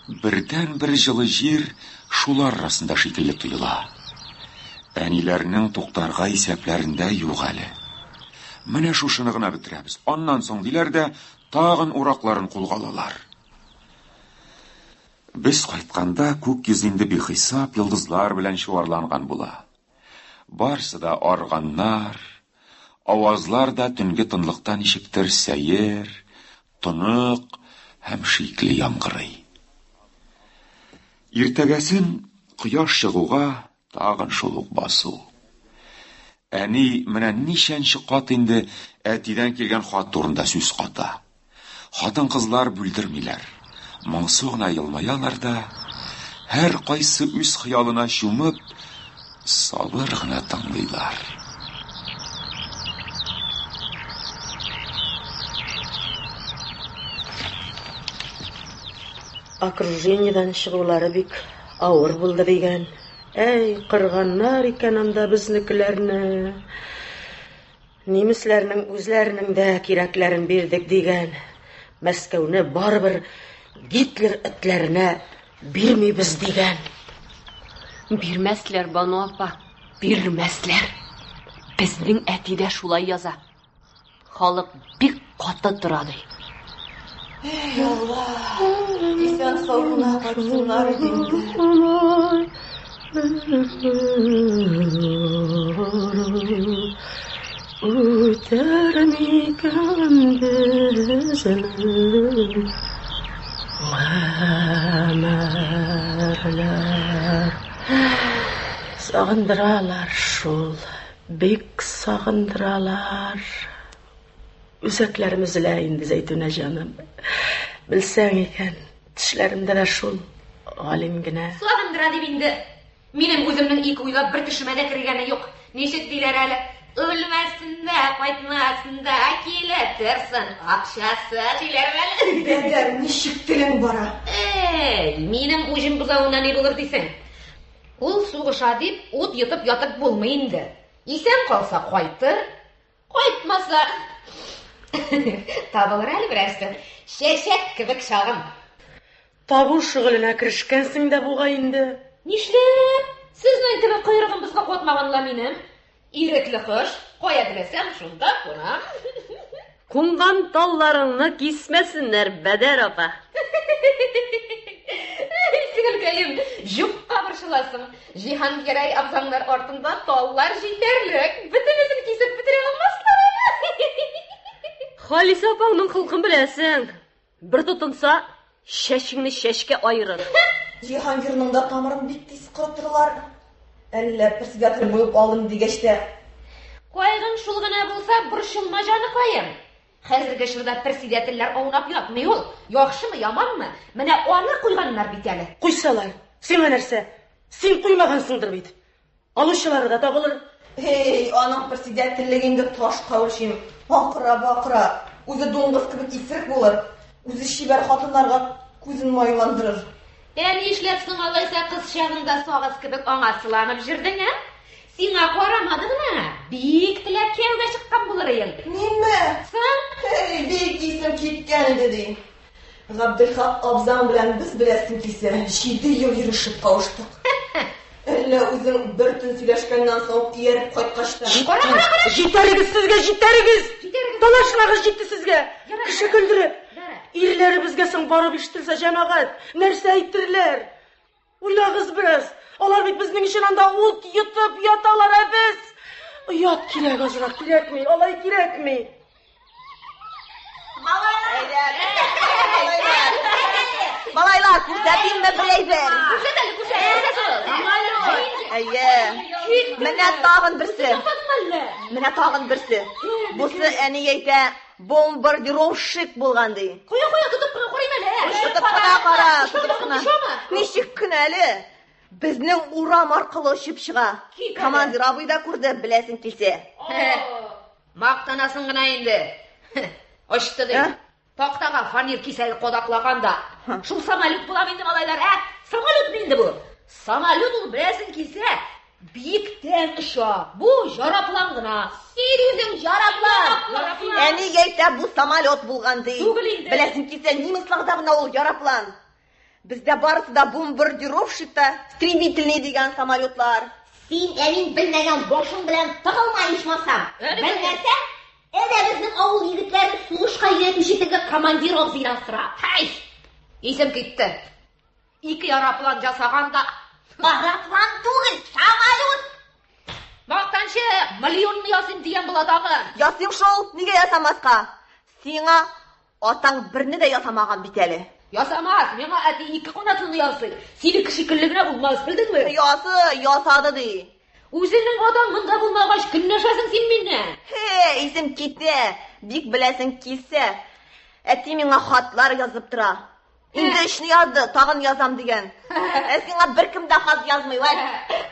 Бердәнбер җылы җир шулар арасында шикелле тоела. Әниләрнең туктарга исәпләрендә юк әле. Менә шушыны гына бетерәбез. Аннан соң диләр дә, тагын уракларын кулга алалар. Без кайтканда күк йөзе инде бихисап йолдызлар белән чуарланган була. Барсы да арганнар, авазлар да төнге тынлыкта ничектер сәер, тонык һәм шикле яңгырый. Иртәгәсен кояш чыгуга тагын шул ук басу. Әни менә ничәнче кат инде әтидән килгән хат турында сүз ката. Хатын-кызлар бүлдермиләр. Моңсу гына елмаялар да, һәркайсы үз хыялына чумып, сабыр гына тыңлыйлар. Окружениедән чыгулары бик авыр булды дигән. Әй, кырганнар икән анда безнекеләрне. Нимесләрнең үзләренең дә кирәкләрен бирдек дигән. Мәскәүне барыбер Гитлер этләренә бирмибез дигән. Бирмәсләр, Бану апа, бирмәсләр. Безнең әти дә шулай яза. Халык бик каты тора ди. Эй, Алла, исән сау гына кайтсыннар иде инде. Үтәр микән безнең гомерләр? Сагындыралар шул, бик сагындыралар. Үзәкләрем өзелә инде, Зәйтүнә җаным. Белсәң икән, төшләремдә дә шул Галим генә. Сагындыра дип инде. Минем үземнең ике уйлап бер төшемә дә кергәне юк. Ничек диләр әле? Үлмәсен дә, кайтмасын да, килә торсын акчасы диләр әле. Бәдәр, ничек телең бара? Эй, минем уҗым бозавына ни булыр дисең? Ул сугыша дип, ут йотып ятып булмый инде. Исән калса кайтыр, Кайтмаса, табылыр әле берәрсе. Чәчәк кебек чагым. Табу шөгыленә керешкәнсең дә бугай инде. Нишләп? Сезнең кебек койрыгым бозга катмаган ла минем. Ирекле кош, кая теләсәм, шунда кунам. Кунган талларыңны кисмәсеннәр, Бәдәр апа. Сеңелкәем, юкка борчыласың. Җиһангәрәй абзаңнар артында таллар җитәрлек. Бөтенесен кисеп бетерә алмаслар әле. Халисә апаңның холкын беләсең. Бер тотынса, чәчеңне чәчкә аерыр. Җиһангирның да тамырын бик тиз корытырлар. Әллә председатель булып алдым дигәч тә. Кайгың шул гына булса, борчылма, җаныкаем. Хәзерге чорда председательләр аунап ятмый ул. Яхшымы, яманмы, менә аны куйганнар бит әле. Куйсалар, сиңа нәрсә? Син куймагансыңдыр бит. Алучылары да табылыр. Эй, аның председательлеге инде ташка үлчим. Акыра-бакыра, үзе дуңгыз кебек исерек булыр. Үзе чибәр хатыннарга күзен майландырыр. Ә нишләп соң алайса кыз чагында сагыз кебек аңа сыланып җөрдең, ә? Сиңа карамады гына, бик теләп кияүгә чыккан булыр иең. Минме? Соң? Эй, бик исем киткән иде, ди. Габделхак абзаң белән без беләсең килсә, җиде ел йөрешеп кавыштык. Әллә үзең бер төн сөйләшкәннән соң ияреп кайткач та. Кара, кара, кара! Җитәрегез сезгә, җитәрегез! Җитәрегез! Талашмагыз җитте сезгә! Ярар. Кеше көлдереп! Ярар. Ирләребезгә соң барып ишетелсә, җәмәгать, нәрсә әйтерләр? Уйлагыз бераз. Алар бит безнең өчен анда ут йотып яталар, ә без оят кирәк азрак, кирәкми, алай кирәкми. Малайлар, күрсәтимме бер әйбер? Күрсәт әле, күрсәт, күрсәт ул. Әйе. Менә тагын берсе. Тапмадың әллә? Менә тагын берсе. Бусы әни әйтә, бомбардировщик булган ди. Кая, кая, тотып кына карыйм әле. Тотып кына кара, тотып кына. Очамы? Ничек кенә әле? Безнең урам аркылы очып чыга. Кит әле. Командир абый да күрде, беләсең килсә. Мактанасың гына инде. Очты ди. Ә? Тактага фанер кисәге кадаклаган да. Шул самолет була инде, малайлар, ә? Самолет инде бу. Самолет ул беләсең килсә, биектән оча. Бу жараплан гына. Син үзең жараплан. Жараплан. Әни әйтә, бу самолет булган ди. Түгел инде. Беләсең килсә, немецларда гына ул яраплан. Бездә барысы да бомбардировщик та, стремительный дигән самолетлар. Син, Әмин, белмәгән башың белән тыгылма ичмасам. Белмәсәң, әнә безнең авыл егетләрен сугышка өйрәтүче теге командир абзыйдан сора. Һәй! Исем китте. Ике яраплан ясаган да. Параплан түгел, самолет. Мактанчык, миллионны ясыйм дигән була тагы. Ясыйм шул, нигә ясамаска? Сиңа атаң берне дә ясамаган бит әле. Ясамас, миңа әти ике канатлыны ясый. Синеке шикелле генә булмас, белдеңме? Ясы, ясады ди. Үзеңнең атаң монда булмагач, көнләшәсең син миннән. Хе, исем китә. Бик беләсең килсә. Әти миңа хатлар язып тора. Инде өчне язды, тагын язам дигән. Ә сиңа беркем дә хат язмый, вәт.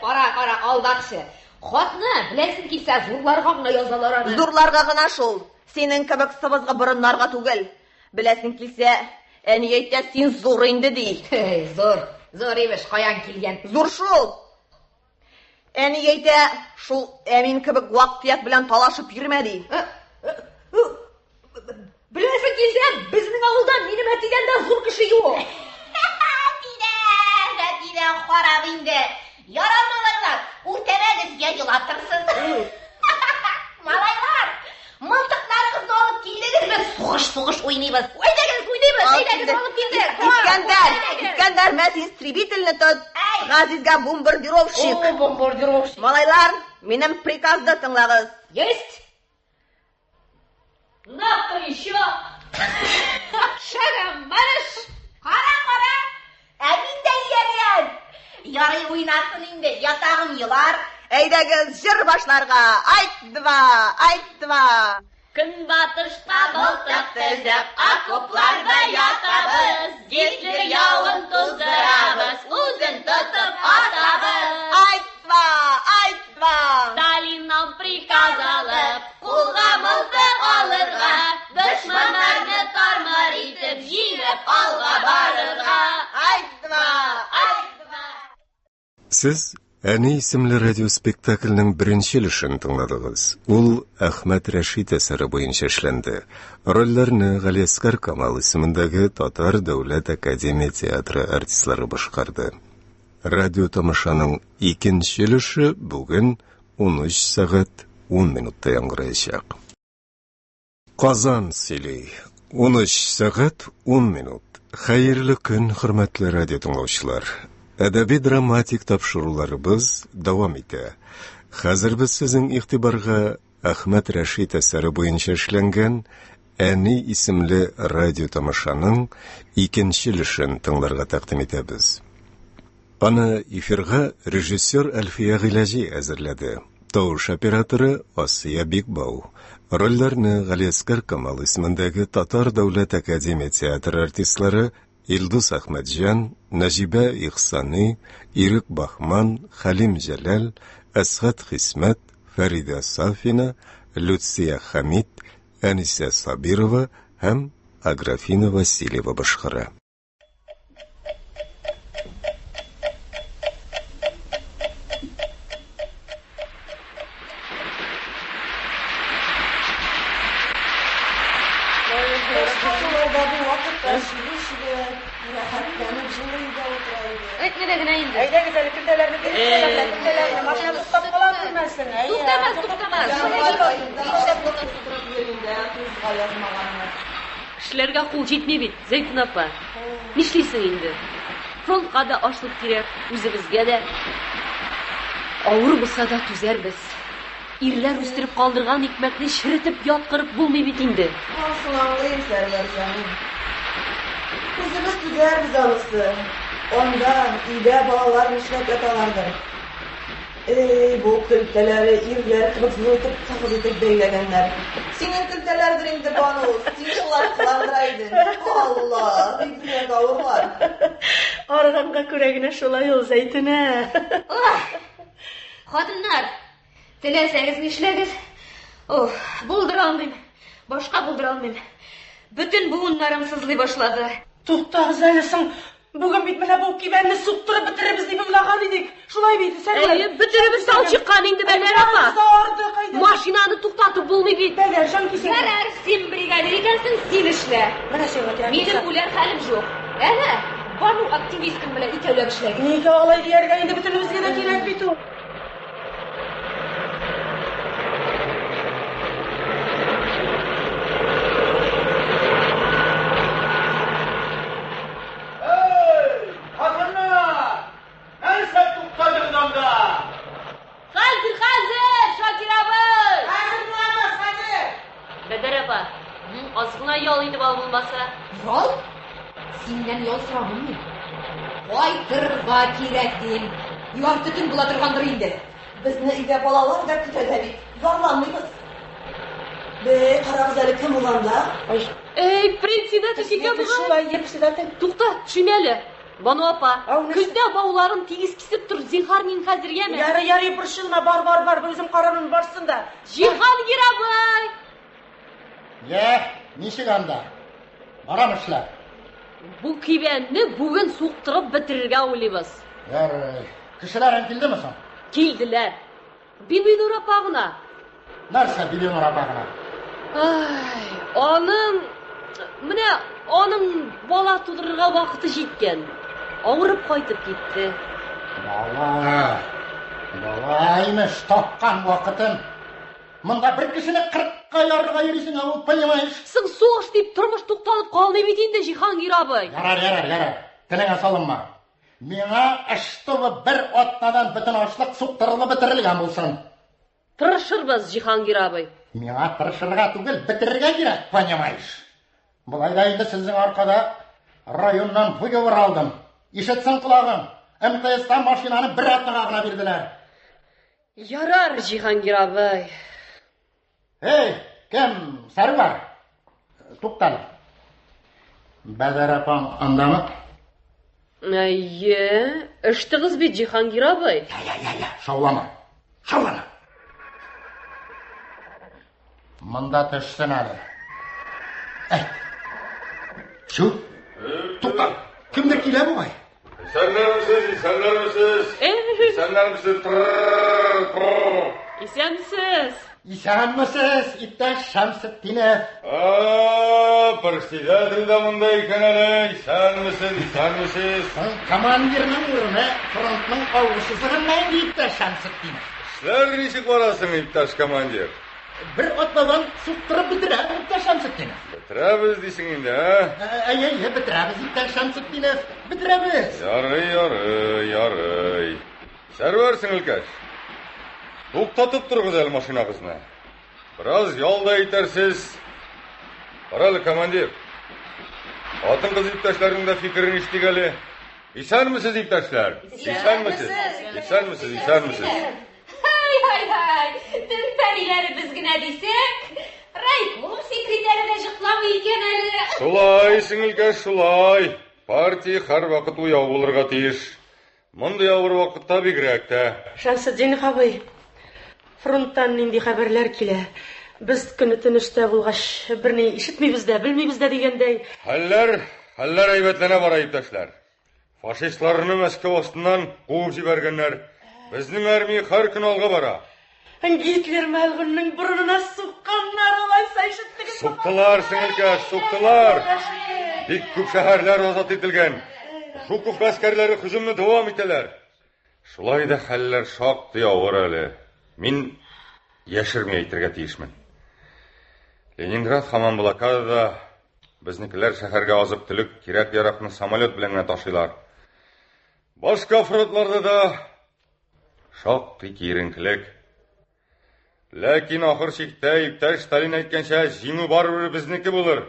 Кара, кара, алдакчы. Хатны, беләсең килсә, зурларга гына язалар аны. Зурларга гына шул. Синең кебек сыбызгы борыннарга түгел. Беләсең килсә, әни әйтә, син зур инде ди. Зур, зур имеш, каян килгән? Зур шул. Әни әйтә, шул Әмин кебек вак-төяк белән талашып йөрмә ди. Беләсең килсә, безнең авылда минем әтидән дә зур кеше юк. Әтидән, әтидән харап инде. Ярар, малайлар, үртәмәгез, я елатырсыз. Малайлар, мылтыкларыгызны алып килдегезме? Сугыш, сугыш уйныйбыз. Әйдәгез, уйныйбыз, әйдәгез, алып килдек. Искәндәр, Искәндәр, мә син истребительне тот. Газизгә бомбардировщик. О, бомбардировщик. Малайлар, минем приказны тыңлагыз. Есть. На плечо. Шагом марш. Кара, кара. Ә мин дә ияргән. Ярый уйнасын инде, ятагым елар. Әйдәгез, җыр башларга. Айт два, айт два. Көнбатышта мылтык төзеп, окопларда ятабыз. Гитлер явын туздырабыз, үзен тотып атабыз. Айт два, айт два. Сталиннан приказ алып, кулга мылтык алырга, дошманнарны тармар итеп, җиңеп алга барырга. Айт два, айт два. Сез Әни исемле радиоспектакльнең беренче өлешен тыңладыгыз. Ул Әхмәт Рәшит әсәре буенча эшләнде. Рольләрне Галиәсгар Камал исемендәге Татар дәүләт академия театры артистлары башкарды. Радио тамашаның икенче өлеше бүген 13 сәгать 10 минутта яңгыраячак. Казан сөйли. 13 сәгать 10 минут. Хәерле көн, хөрмәтле радио тыңлаучылар. Әдәби драматик тапшыруларыбыз дәвам итә. Хәзер без сезнең игътибарга Әхмәт Рәшит әсәре буенча эшләнгән Әни исемле радио тамашаның икенче өлешен тыңларга тәкъдим итәбез. Аны эфирга режиссер Әлфия Гыйләҗи әзерләде. Тавыш операторы Асия Бикбау. Рольләрне Галиәсгар Камал исемендәге Татар дәүләт академия театры артистлары Илдус Әхмәтҗан, Нәҗибә Ихсани, Ирек Баһман, Хәлим Җәләл, Әсгать Хисмәт, Фәридә Сафина, Люция Хәмит, Әнисә Сабирова һәм Аграфина Васильева башкара. Башкаларда бу вакытта чүге-чүге рәхәтләнеп җылы өйдә утыра иде. Әйтмә дә генә инде. Әйдәгез әле көлтәләрне биреп, көлтәләрне, машина туктап кала күрмәсен. Туктамас, туктамас. Январь аенда шатлык утырып йөрим дә, тузга язмаганны. Эшләргә кул җитми бит, Зәйтүн апа. Нишлисең инде? Фронтка да ашлык кирәк, үзебезгә дә. Авыр булса да түзәрбез. Ирләр үстереп калдырган икмәкне черетеп яткырып булмый бит инде. Анысын аңлыйм, Сәрвәр җаным. Үзебез түзәрбез анысы. Анда, өйдә балалар нишләп яталардыр. Эй, бу көлтәләре ирләр кебек зур итеп, тыгыз итеп бәйләгәннәр. Синең көлтәләрдер инде, Бану, син шулар кыландыра идең. Алла, бигрәк авырлар. Арыганга күрә генә шулай ул, Зәйтүнә. Хатыннар, теләсәгез нишләгез? Ох, булдыра алмыйм. Башка булдыра алмыйм. Бөтен буыннарым сызлый башлады. Туктагыз әле соң. Бүген бит менә бу кибәнне суктырып бетерербез дип уйлаган идек. Шулай бит, Сәрвәр? Әйе, бөтенебез талчыккан инде, Бәләр апа. Ардык, әйдә. Машинаны туктатып булмый бит. Бәләр, җан кисәге. Ярар, син бригадир икәнсең, син эшлә. Менә сиңа кирәк. Минем үләр хәлем юк. Әнә, Бану активисткаң белән икәүләп эшләгез. Нигә алай дияргә инде бөтенебезгә дә кирәк бит ул. Хатыннар! Нәрсә туктадыгыз анда? Хәзер, хәзер, Шакир абый! Хәзер булабыз, хәзер! Бәдәр апа, аз гына ял итеп ал булмаса. Ял? Синнән ял сорамыйм мин. Кайтырга кирәк дим. Ярты төн була торгандыр инде. Безне өйдә балалар да көтә дә бит. Зарланмыйбыз. Бе, карагыз әле кем ул анда? Ай, Эй, председатель килгән бугай. Шулай, председатель. Тукта, төшим әле. Бану апа, Ау, нәрсә? көздә бауларын тигез кисеп тор, зинһар мин хәзер яме. Ярый, ярый, борчылма, бар, бар, бар, үзем карармын, барсын да. Җиһангир абый! Йә, ничек анда? Барам эшләр. Бу кибәнне бүген суктырып бетерергә уйлыйбыз. Ярый. Кешеләрең килдеме соң? Килделәр. Бибинур апа гына. Нәрсә Бибинур апа гына? Ай, аның менә аның бала тудырырга вакыты җиткән. Авырып кайтып китте. Бала. Бала имеш, тапкан вакытын. Монда бер кешене кырыкка ярырга йөрисең, ә ул, понимаешь? Соң сугыш дип тормыш тукталып калмый бит инде, Җиһангир абый. Ярар, ярар, ярар. Телеңә салынма. Миңа чтобы бер атнадан бөтен ашлык суктырылып бетерелгән булсын. Тырышырбыз, Җиһангир абый. Миңа тырышырга түгел, бетерергә кирәк, понимаешь? Болай да инде сезнең аркада районнан выговор алдым. Ишетсен колагың. МТСта машинаны бер атнага гына бирделәр. Ярар, Җиһангир абый. Эй, кем? Сәрвәр. Туктале. Бәдәр апаң андамы? Әйе, эштегез бит, Җиһангир абый. Я, шаулама. Шаулама. Монда төшсен әле. Әй. Чү. Тукта. Кемдер килә бугай. Исәннәрмесез, исәннәрмесез. Исәннәрмесез. Трррр, Исәнмесез. Исәнмесез, иптәш Шәмсетдинов. А, председатель дә монда икән әле. Исәнмесез, исәнмесез. Командирның урыны фронтның алгы сызыгында инде, иптәш Шәмсетдинов. Эшләр ничек барасың, иптәш командир? Бер атнадан суктырып бетерәбез, иптәш Шәмсетдинов. Бетерәбез дисең инде, ә? Әйе, әйе, бетерәбез, иптәш Шәмсетдинов. Бетерәбез. Ярый, ярый, ярый. Сәрвәр сеңелкәш. Туктатып торыгыз әле машинагызны. Бераз ял да итәрсез. Кара әле, командир. Хатын-кыз иптәшләрнең дә фикерен ишетик әле. Исәнмесез, иптәшләр? Исәнмесез. Исәнмесез, исәнмесез. Һай, һай, һай. Төн пәриләре без генә дисәк, райком секретаре дә җыкламый икән әле. Шулай, сеңелкәш, шулай. Партия һәрвакыт уяу булырга тиеш. Мондый авыр вакытта бигрәк тә. Шәмсетдинов абый, фронттан нинди хәбәрләр килә? Без көне төн эштә булгач, берни ишетмибез дә, белмибез дә дигәндәй. Хәлләр, хәлләр әйбәтләнә бара, иптәшләр. Фашистларны Мәскәү астыннан куып җибәргәннәр. Безнең армия һәр көн алга бара. Гитлер мәлгуньнең борынына сукканнар, алайса ишеттегез. Суктылар, сеңелкәш, суктылар. Бик күп шәһәрләр азат ителгән. Жуков гаскәрләре һөҗүмне дәвам итәләр. Шулай да хәлләр шактый авыр әле. Мин яшерми әйтергә тиешмен. Ленинград һаман блокадада. Безнекеләр шәһәргә азык-төлек, кирәк-яракны самолет белән генә ташыйлар. Башка фронтларда да шактый киеренкелек. Ләкин ахыр чиктә иптәш Сталин әйткәнчә, җиңү барыбер безнеке булыр.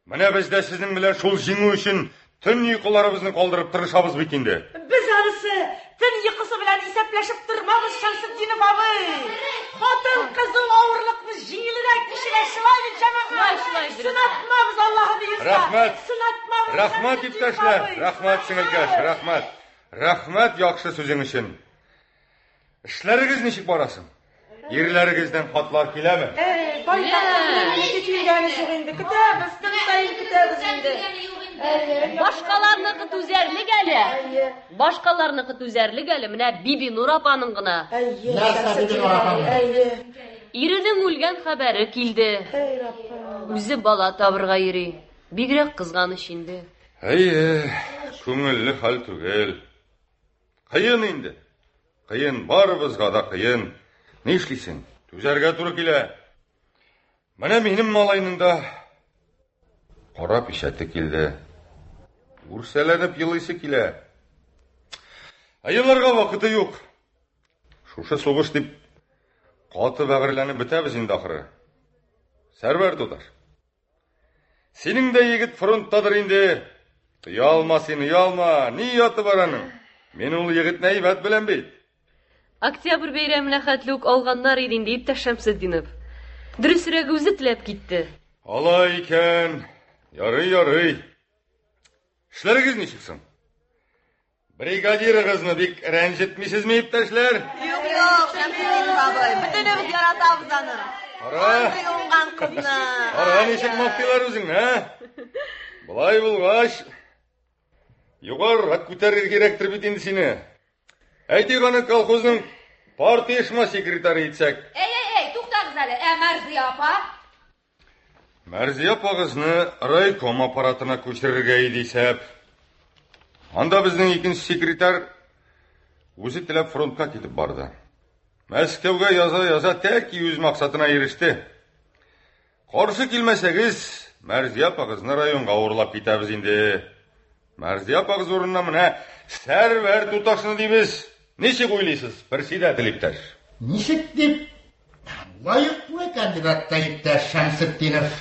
Менә без дә сезнең белән шул җиңү өчен төн йокыларыбызны калдырып тырышабыз бит инде. Без анысы төн йокысы белән исәпләшеп тормабыз, Шәмсетдинов абый. Хатын кыз ул авырлыкны җиңелрәк кичерә, шулай бит, җәмәгать? Шулай, шулай, Сынатмабыз, Аллаһы боерса. Рәхмәт. Сынатмабыз. Рәхмәт, иптәшләр. Рәхмәт, сеңелкәш, рәхмәт. Рәхмәт яхшы сүзең өчен. Эшләрегез ничек барасың? Ирләрегездән хатлар киләме? Эй, байтак көннәрнеке килгәне юк инде. Көтәбез, көн саен көтәбез инде. Башкаларныкы түзәрлек әле. Башкаларныкы түзәрлек әле. Менә Бибинур апаның гына. Әйе, Нәрсә Бибинур апаның? Әйе. Иренең үлгән хәбәре килде. Эй, Раббым. Үзе бала табырга йөри. Бигрәк кызганыч инде. Әйе, Күңелле хәл түгел. Кыен инде. Кыен, барыбызга да кыен. Нишлисең? Түзәргә туры килә. Менә минем малайның да кара пичәте килде. Үрсәләнеп елыйсы килә. Ә еларга вакыты юк. Шушы сугыш дип каты бәгырьләнеп бетәбез инде ахыры. Сәрвәр туташ. Синең дә егет фронттадыр инде. Оялма син, оялма. Ни ояты бар аның? Мин ул егетне әйбәт беләм бит. Октябрь бәйрәменә хәтле үк алганнар иде инде, иптәш Шәмсетдинов. Дөресрәге үзе теләп китте. Алай икән. Ярый, ярый. Эшләрегез ничек соң? Бригадирыгызны бик рәнҗетмисезме, иптәшләр? Юк, юк, Шәмсетдинов абый, бөтенебез яратабыз аны. Кара. Андый уңган кызны. Кара, ничек мактыйлар үзеңне, ә? Болай булгач, югарырак күтәрергә кирәктер бит инде сине. Әйтик аны колхозның партия оешма секретаре итсәк. Әй, әй, әй, туктагыз әле. Ә Мәрзия апа? Мәрзия апагызны райком аппаратына күчерергә иде исәп. Анда безнең икенче секретарь үзе теләп фронтка китеп барды. Мәскәүгә яза-яза тәки үз максатына иреште. Каршы килмәсәгез, Мәрзия апагызны районга урлап китәбез инде. Мәрзия апагыз урынына менә Сәрвәр туташны дибез. Ничек уйлыйсыз, председатель иптәш? Ничек дип? Лаеклы кандидат та иптәш Шәмсетдинов.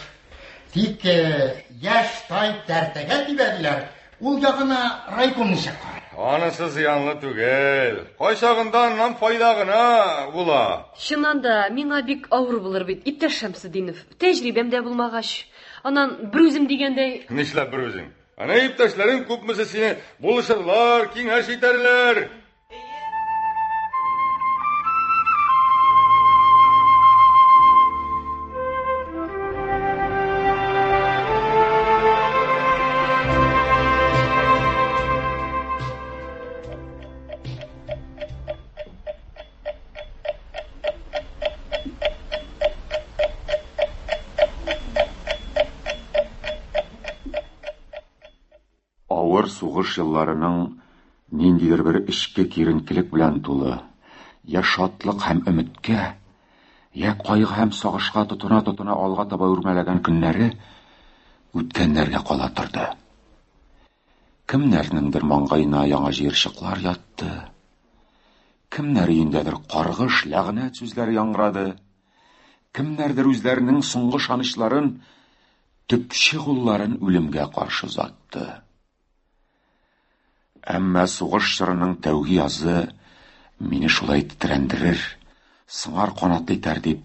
Тик э, яшь тай тәртәгә тибә диләр. Ул ягына райком ничек карый? Анысы зыянлы түгел. Кайчагында аннан файда гына була. Чыннан да, миңа бик авыр булыр бит, иптәш Шәмсетдинов. Тәҗрибәм дә булмагач. Аннан берүзем дигәндәй. Нишләп берүзең? Әнә иптәшләрең күпмесе сине булышырлар, киңәш итәрләр. Авыр сугыш елларының ниндидер бер эчке киеренкелек белән тулы, я шатлык һәм өметкә, я кайгы һәм сагышка тотына-тотына алга таба үрмәләгән көннәре үткәннәргә кала торды. Кемнәрнеңдер маңгаена яңа җыерчыклар ятты, кемнәр өендәдер каргыш, ләгънәт сүзләре яңгырады, кемнәрдер үзләренең соңгы ышанычларын, төпчек улларын үлемгә каршы озатты. Әмма сугыш чорының тәүге язы мине шулай тетрәндерер, сыңар канатлы итәр дип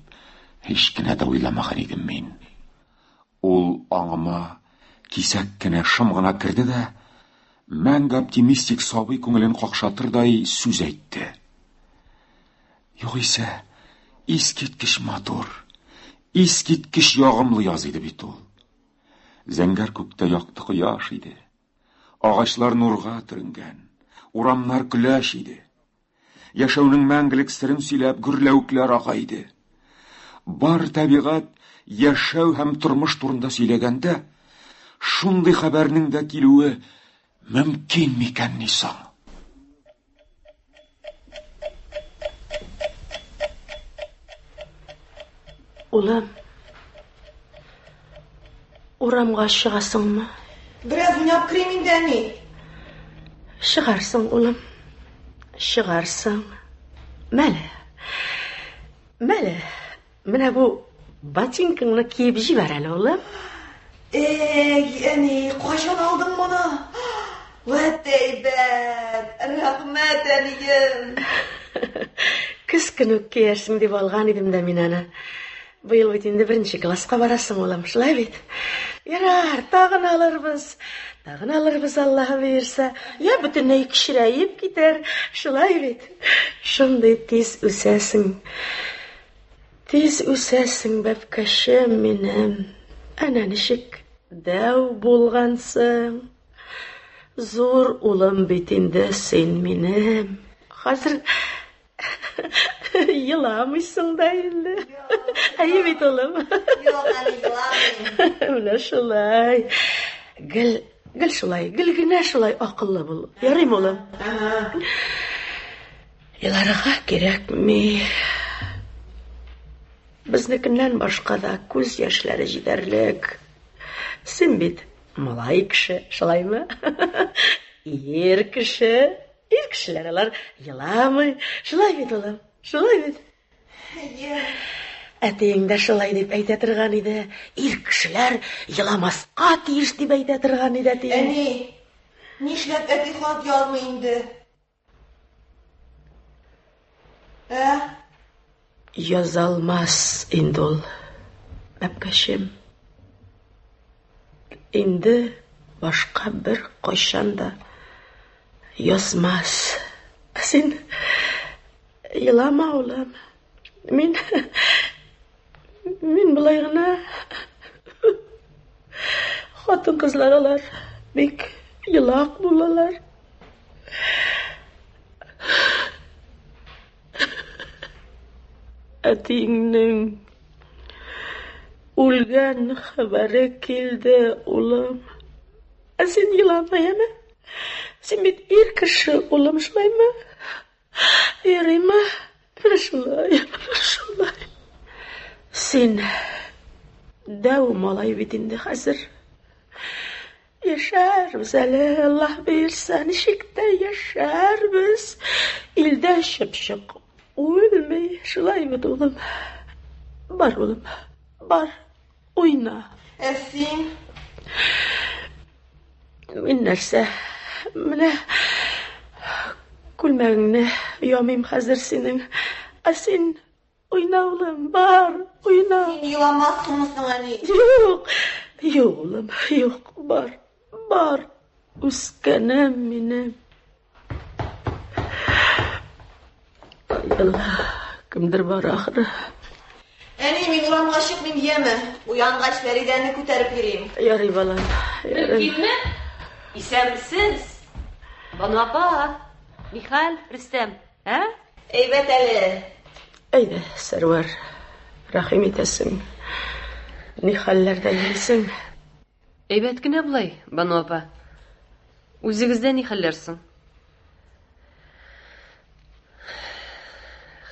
һич кенә дә уйламаган идем мин. Ул аңыма кисәк кенә шым гына керде дә, мәңге оптимистик сабый күңелен какшатырдай сүз әйтте. Югыйсә, искиткеч матур, искиткеч ягымлы яз иде бит ул. Зәңгәр күктә якты кояш иде. Агачлар нурга төренгән, урамнар көләч иде. Яшәүнең мәңгелек серен сөйләп гөрләвекләр ага иде. Бар табигать яшәү һәм тормыш турында сөйләгәндә, шундый хәбәрнең дә килүе мөмкин микәнни соң? Улым, урамга чыгасыңмы? Бераз уйнап керим инде, әни. Чыгарсың, улым. Чыгарсың. Мәле. Мәле. Менә бу ботинкаңны киеп җибәр әле, улым. Эй, әни, кайчан алдың моны? Вәт әйбәт! Рәхмәт, әнием! Көз көне үк киярсең дип алган идем дә мин аны. Быел бит инде беренче класска барасың, улым, шулай бит? Ярар, тагын алырбыз. Тагын алырбыз, Аллаһы боерса. Я бөтенләй кечерәеп китәр, шулай бит? Шундый тиз үсәсең. Тиз үсәсең, бәбкәчем минем. Әнә ничек дәү булгансың. Зур улым бит инде син минем. Хәзер еламыйсың да инде. Әйе бит, улым. Юк, әни, еламыйм. Менә шулай. Гел Гел шулай, гел генә шулай акыллы бул. Ярыймы, улым? Еларга кирәкми. Безнекеннән башка да күз яшьләре җитәрлек. Син бит малай кеше, шулаймы? Ир кеше. Ир кешеләр алар еламый. Шулай бит, улым? Шулай бит? Әйе. Әтиең дә шулай дип әйтә торган иде. Ир кешеләр еламаска тиеш дип әйтә торган иде әтиең. Әни, нишләп әти хат язмый инде? Ә? Язалмас инде ул, бәбкәчем. Инде башка бер кайчан да язмас. Ә син елама, улым. Мин мин болай гына хатын-кызлар алар бик елак булалар. Әтиеңнең үлгән хәбәре килде, улым. Ә син елама, яме? Син бит ир кеше, улым, шулаймы? Ярыймы? Менә шулай, менә шулай. Син дәү малай бит инде хәзер. Яшәрбез әле, Аллаһ боерса, ничек тә яшәрбез. Илдә чыпчык үлми, шулай бит, улым. Бар, улым, бар, уйна. Ә син? Мин нәрсә? Менә күлмәгеңне ямыйм хәзер синең. Ә син Уйна, улым, бар, уйна. Син еламассыңмы соң, әни? Юк, юк, улым, юк, бар, бар. Үскәнем минем. Алла, кемдер бар ахыры. Әни, мин урамга чыкмыйм, яме. Уянгач, Фәридәне күтәреп йөрим. Ярый, балам, ярый. Мөмкинме? Исәнмесез? Бану апа, нихәл, Рөстәм, ә? Әйбәт әле. Әйдә, Сәрвәр, рәхим итәсең. Ни хәлләрдә йөрисең? Әйбәт кенә болай, Бану апа. Үзегездә ни хәлләр соң?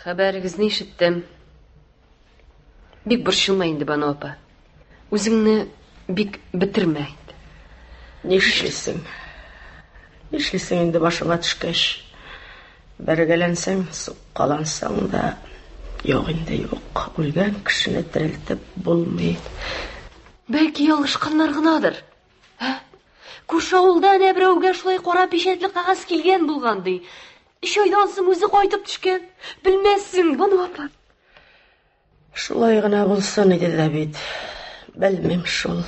Хәбәрегезне ишеттем. Бик борчылма инде, Бану апа. Үзеңне бик бетермә инде. Нишлисең? Нишлисең инде башыңа төшкәч? Бәргәләнсәң, суккалансаң да, юк инде, юк. Үлгән кешене терелтеп булмый. Бәлки ялгышканнар гынадыр. Ә? Күрше авылда әнә берәүгә шулай кара печәтле кәгазь килгән булган, ди. Өч айдан соң үзе кайтып төшкән. Белмәссең, Бану апа. Шулай гына булсын иде дә бит. Белмим шул.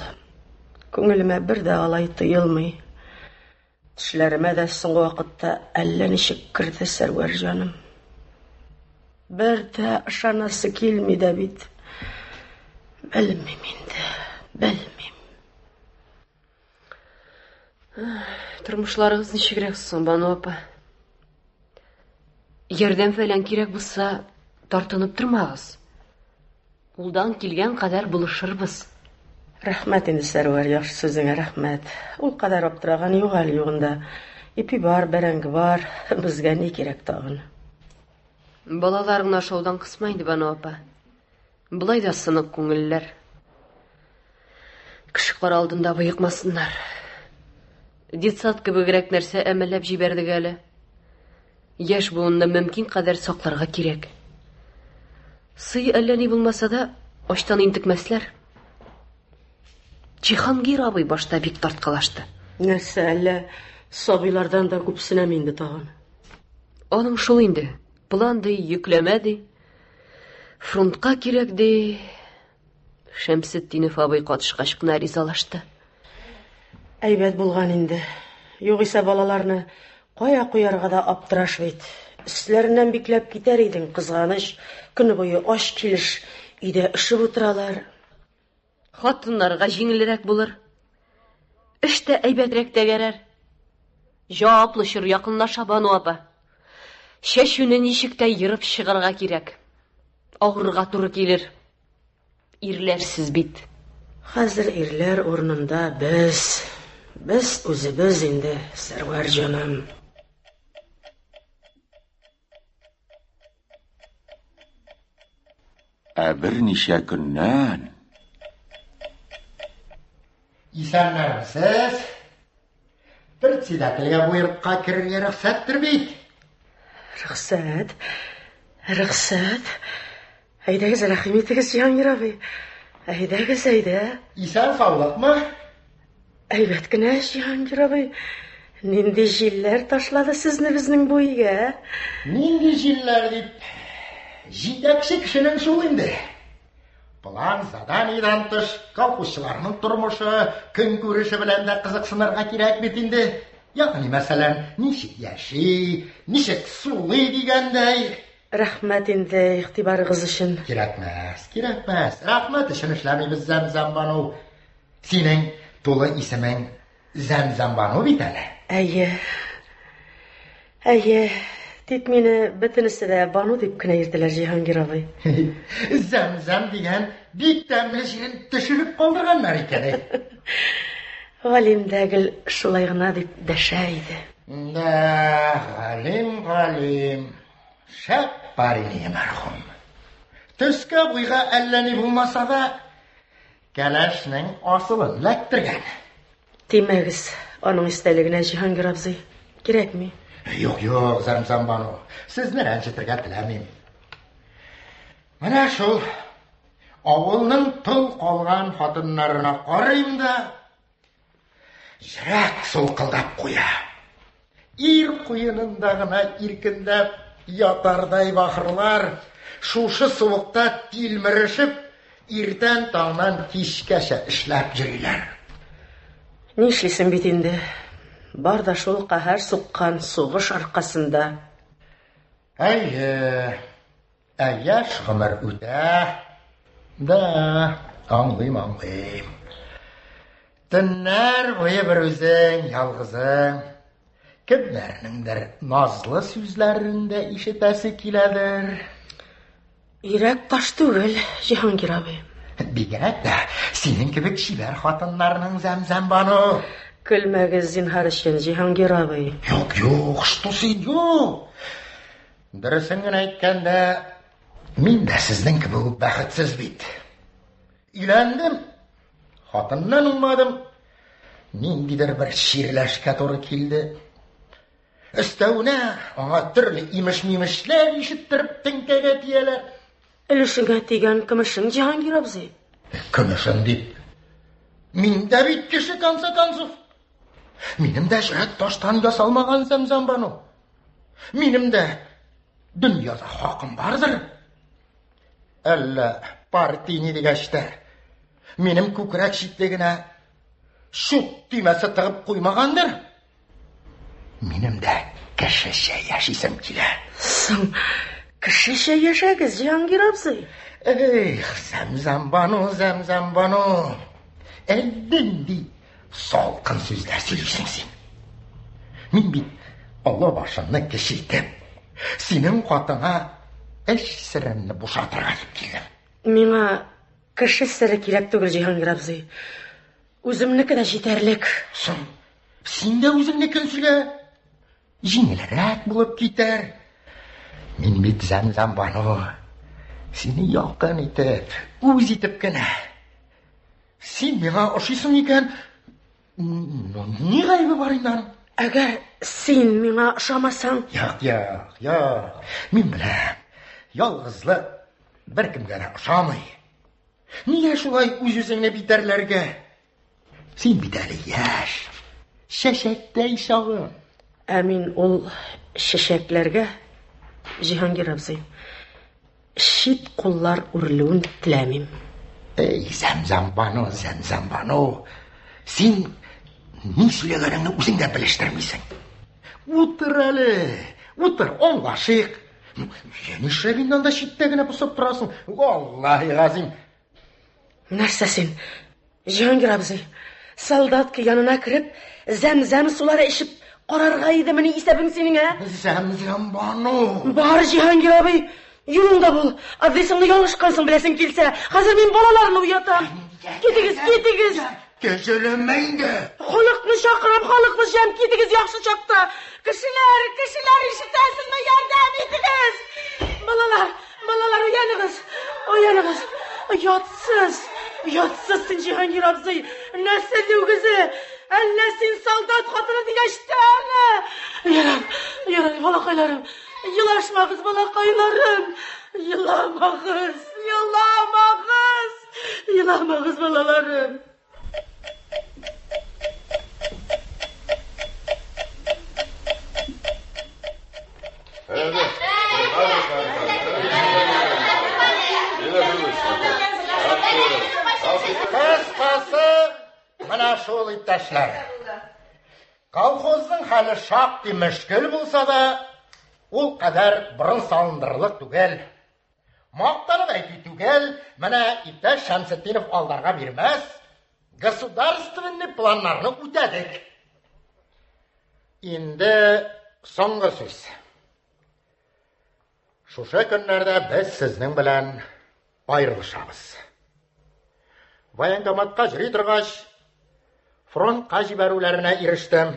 Күңелемә бер дә алай тоелмый. Төшләремә дә соңгы вакытта әллә ничек керде Сәрвәр җаным. Бер дә ышанасы килми дә бит. Белмим инде, белмим. Тормышларыгыз ничегрәк соң, Бану апа? Ярдәм фәлән кирәк булса, тартынып тормагыз. Кулдан килгән кадәр булышырбыз. Рәхмәт инде, Сәрвәр, яхшы сүзеңә рәхмәт. Ул кадәр аптыраган юк әле югында. Ипи бар, бәрәңге бар, безгә ни кирәк тагын? Балаларыңны ашаудан кысма инде, Бану апа. Болай да сынык күңелләр. Кеше кара алдында боекмасыннар. Детсад кебегрәк нәрсә әмәлләп җибәрдек әле. Яшь буынны мөмкин кадәр сакларга кирәк. Сый әллә ни булмаса да, ачтан интекмәсләр. Җиһангир абый башта бик тарткалашты. Нәрсә, әллә сабыйлардан да күпсенәме инде тагын? Аның шул инде. План ди, йөкләмә ди. Фронтка кирәк ди. Шәмсетдинов абый катышкач кына ризалашты. Әйбәт булган инде. Югыйсә балаларны кая куярга да аптыраш бит. Өсләреннән бикләп китәр идең, кызганыч, көне буе ач килеш өйдә өшеп утыралар. Хатыннарга җиңелрәк булыр. Эш тә әйбәтрәк тәгәрәр. Җаваплы чор якынлаша, Бану апа. Чәчүне ничек тә ерып чыгарга кирәк. Авырга туры килер. Ирләрсез бит. Хәзер ирләр урынында без. Без үзебез инде, Сәрвәр җаным. Ә берничә көннән Исәннәрмесез? Председательгә бу йортка керергә рөхсәттер бит? Рөхсәт. Рөхсәт. Әйдәгез, рәхим итегез, Җиһангир абый. Әйдәгез, әйдә. Исән саулыкмы? Әйбәт кенә, Җиһангир абый. Нинди җилләр ташлады сезне безнең бу өйгә? Нинди җилләр дип? Җитәкче кешенең шул инде. План, заданиедан тыш, колхозчыларның тормышы, көнкүреше белән дә кызыксынырга кирәк бит инде. Ягъни, мәсәлән, ничек яши, ничек сулый дигәндәй. Рәхмәт инде игътибарыгыз өчен. Кирәкмәс, кирәкмәс. Рәхмәт өчен эшләмибез, Зәмзәм Бану. Синең тулы исемең Зәмзәм Бану бит әле. Әйе. Әйе. Тик мине бөтенесе дә Бану дип кенә йөртәләр, Җиһангир абый. Зәмзәм дигән бик тәмле җирен төшереп калдырганнар икән. Галим дә гел шулай гына дип дәшә иде. Да, Галим, Галим. Шәп парень мәрхүм. Төскә буйга әллә ни булмаса да, кәләшнең асылын эләктергән. Тимәгез аның истәлегенә, Җиһангир абзый. Кирәкми. Юк, юк, Зәмзәм Бану, сезне рәнҗетергә теләмим. Менә шул авылның тол калган хатыннарына карыйм да, Йөрәк сулкылдап куя. Ир куенында гына иркенләп ятардай бахырлар шушы суыкта тилмерешеп, иртән таңнан кичкәчә эшләп йөриләр. Нишлисең бит инде? Бар да шул каһәр суккан сугыш аркасында. Әйе, Ә яшь гомер үтә. Да, аңлыйм, аңлыйм. Төннәр буе бер үзең, ялгызың. Кемнәрнеңдер назлы сүзләрен дә ишетәсе киләдер. Йөрәк таш түгел, Җиһангир абый. Бигрәк тә синең кебек чибәр хатыннарның Зәмзәм Бану. Көлмәгез, зинһар өчен, Җиһангир абый. Юк, юк, что син, юк. Дөресен генә әйткәндә, мин дә сезнең кебек үк бәхетсез бит. Өйләндем, хатыннан уңмадым, ниндидер бер чирләшкә туры килде. Өстәвенә аңа төрле имеш-мимешләр ишеттереп теңкәгә тияләр. Өлешеңә тигән көмешең, Җиһангир абзый. Көмешем дип. Мин дә бит кеше, конце концов. Минем дә җөрәк таштан ясалмаган, Зәмзәм Бану. Минем дә дөньяда хакым бардыр. Әллә партийный дигәч тә, минем күкрәк читлегенә чүп төймәсе тыгып куймагандыр. Минем дә кешечә яшисем килә. Соң, кешечә яшәгез, Җиһангир абзый. Эх, Зәмзәм Бану, Зәмзәм Бану. Әллә нинди Салкын сүзләр сөйлисең син. Мин бит олы башымны кече итеп, синең катыңа эч серемне бушатырга дип килдем. Миңа кеше сере кирәк түгел, Җиһангир абзый. Үземнеке дә җитәрлек. Соң, син дә үзеңнекен сөйлә. Җиңелрәк булып китәр. Мин бит Зәмзәм Бану. Сине якын итеп, үз итеп кенә. Син миңа ошыйсың икән, ну, ни гаебе бар инде аның? Әгәр син миңа ошамасаң? Юк, юк, юк. Мин беләм. Ялгызлык беркемгә дә ошамый. Нигә шулай үз-үзеңне битәрләргә? Син бит әле яшь, чәчәктәй чагың. Ә мин ул чәчәкләргә, Җиһангир абзый, чит куллар үрелүен теләмим. Эй, Зәмзәм Бану, Зәмзәм Бану, син ни сөйләгәнеңне үзең дә белештермисең. Утыр әле, утыр, аңлашыйк. Нишләп инде анда читтә генә посып торасың? Аллаһи газим. Нәрсә син, Җиһангир абзый, солдатка янына кереп, зәм-зәм сулары эчеп карарга идемени исәбең синең, ә? Зәм-зәм Бану! Бар, Җиһангир абый, юлыңда бул. Адресыңны ялгышкансың, беләсең килсә. Хәзер мин балаларны уятам. Китегез, китегез! Төзеләнмә инде. Халыкны чакырам, халыкны җәм китегез яхшы чакта. Кешеләр, кешеләр ишетәсезме? Ярдәм итегез! Балалар, балалар уяныгыз. Уяныгыз. Оятсыз, оятсыз син, Җиһангир абзый. Нәсел үгезе. Әллә син солдат хатыны дигәч тә аны. Ярар, ярар, балакайларым. Елашмагыз, балакайларым. Еламагыз, еламагыз. Еламагыз, балаларым. Кыскасы, менә шул иптәшләр. Колхозның хәле шактый мөшкел булса да, ул кадәр борын салындырырлык түгел. Мактанып әйтү түгел, менә иптәш Шәмсетдинов алдарга бирмәс, государственный планнарны үтәдек. Инде соңгы сүз. Шушы көннәрдә без сезнең белән аерылышабыз. Военкоматка йөри торгач, фронтка җибәрүләренә ирештем.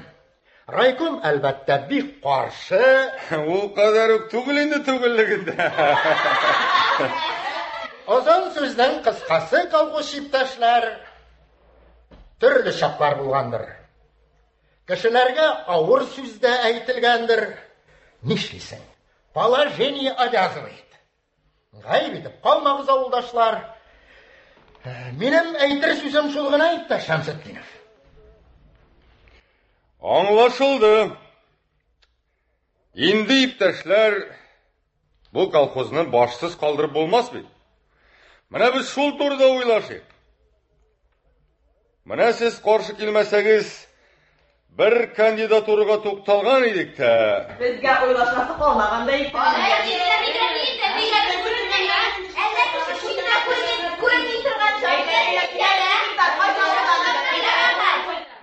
Райком, әлбәттә, бик каршы. Ул кадәр үк түгел инде түгеллегендә. Озын сүзнең кыскасы, колхозчы иптәшләр, төрле чаклар булгандыр. Кешеләргә авыр сүз дә әйтелгәндер. Нишлисең? Положение обязывает. Гаеп итеп калмагыз, авылдашлар. Э, минем әйтер сүзем шул гына, иптәш Шәмсетдинов. Аңлашылды. Инде иптәшләр, бу колхозны башсыз калдырып булмас бит. Менә без шул турыда уйлашыйк. Менә сез каршы килмәсәгез, бер кандидатурага тукталган идек тә. Безгә уйлашасы калмаган да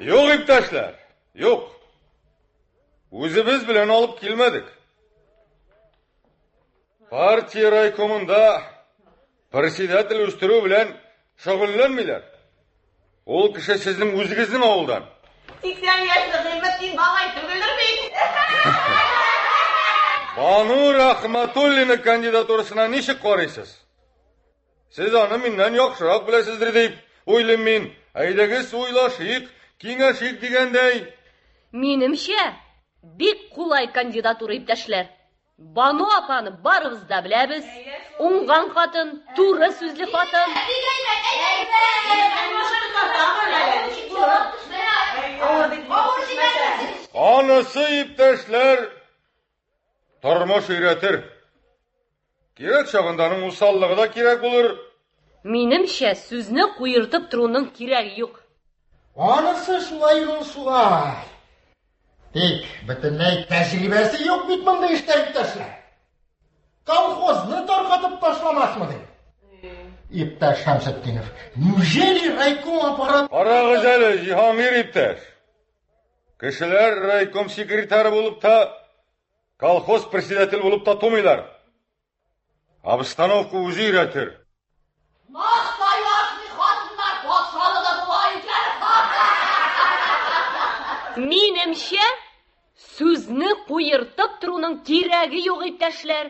Юк, иптәшләр, юк. Үзебез белән алып килмәдек. Партия райкомында председатель үстерү белән шөгыльләнмиләр. Ул кеше сезнең үзегезнең авылдан. 80 яшьлек Гыйльметдин бабай түгелдер бит. Бану Рахматуллина кандидатурасына ничек карыйсыз? Сез аны миннән яхшырак беләсездер дип уйлыйм мин. Әйдәгез уйлашыйк, киңәшик дигәндәй. Минемчә, бик кулай кандидатура иптәшләр. Бану апаны барыбыз да беләбез. Уңган хатын, туры сүзле хатын. Анысы, иптәшләр, тормыш өйрәтер. Кирәк чагында аның усаллыгы да кирәк булыр. Минемчә, сүзне куертып торуның кирәге юк. Анысы шулай ул шулай. Тик бөтенләй тәҗрибәсе юк бит мондый эштә, иптәшләр. Колхозны таркатып ташламасмы дип. Иптәш Шәмсетдинов, неужели райком аппарат... Карагыз әле, Җиһангир иптәш. Кешеләр райком секретаре булып та, колхоз председатель булып та тумыйлар. Обстановка үзе өйрәтер. Настоящий хатыннар патшалыгы була икән. Минемчә, сүзне куертып торуның кирәге юк, иптәшләр.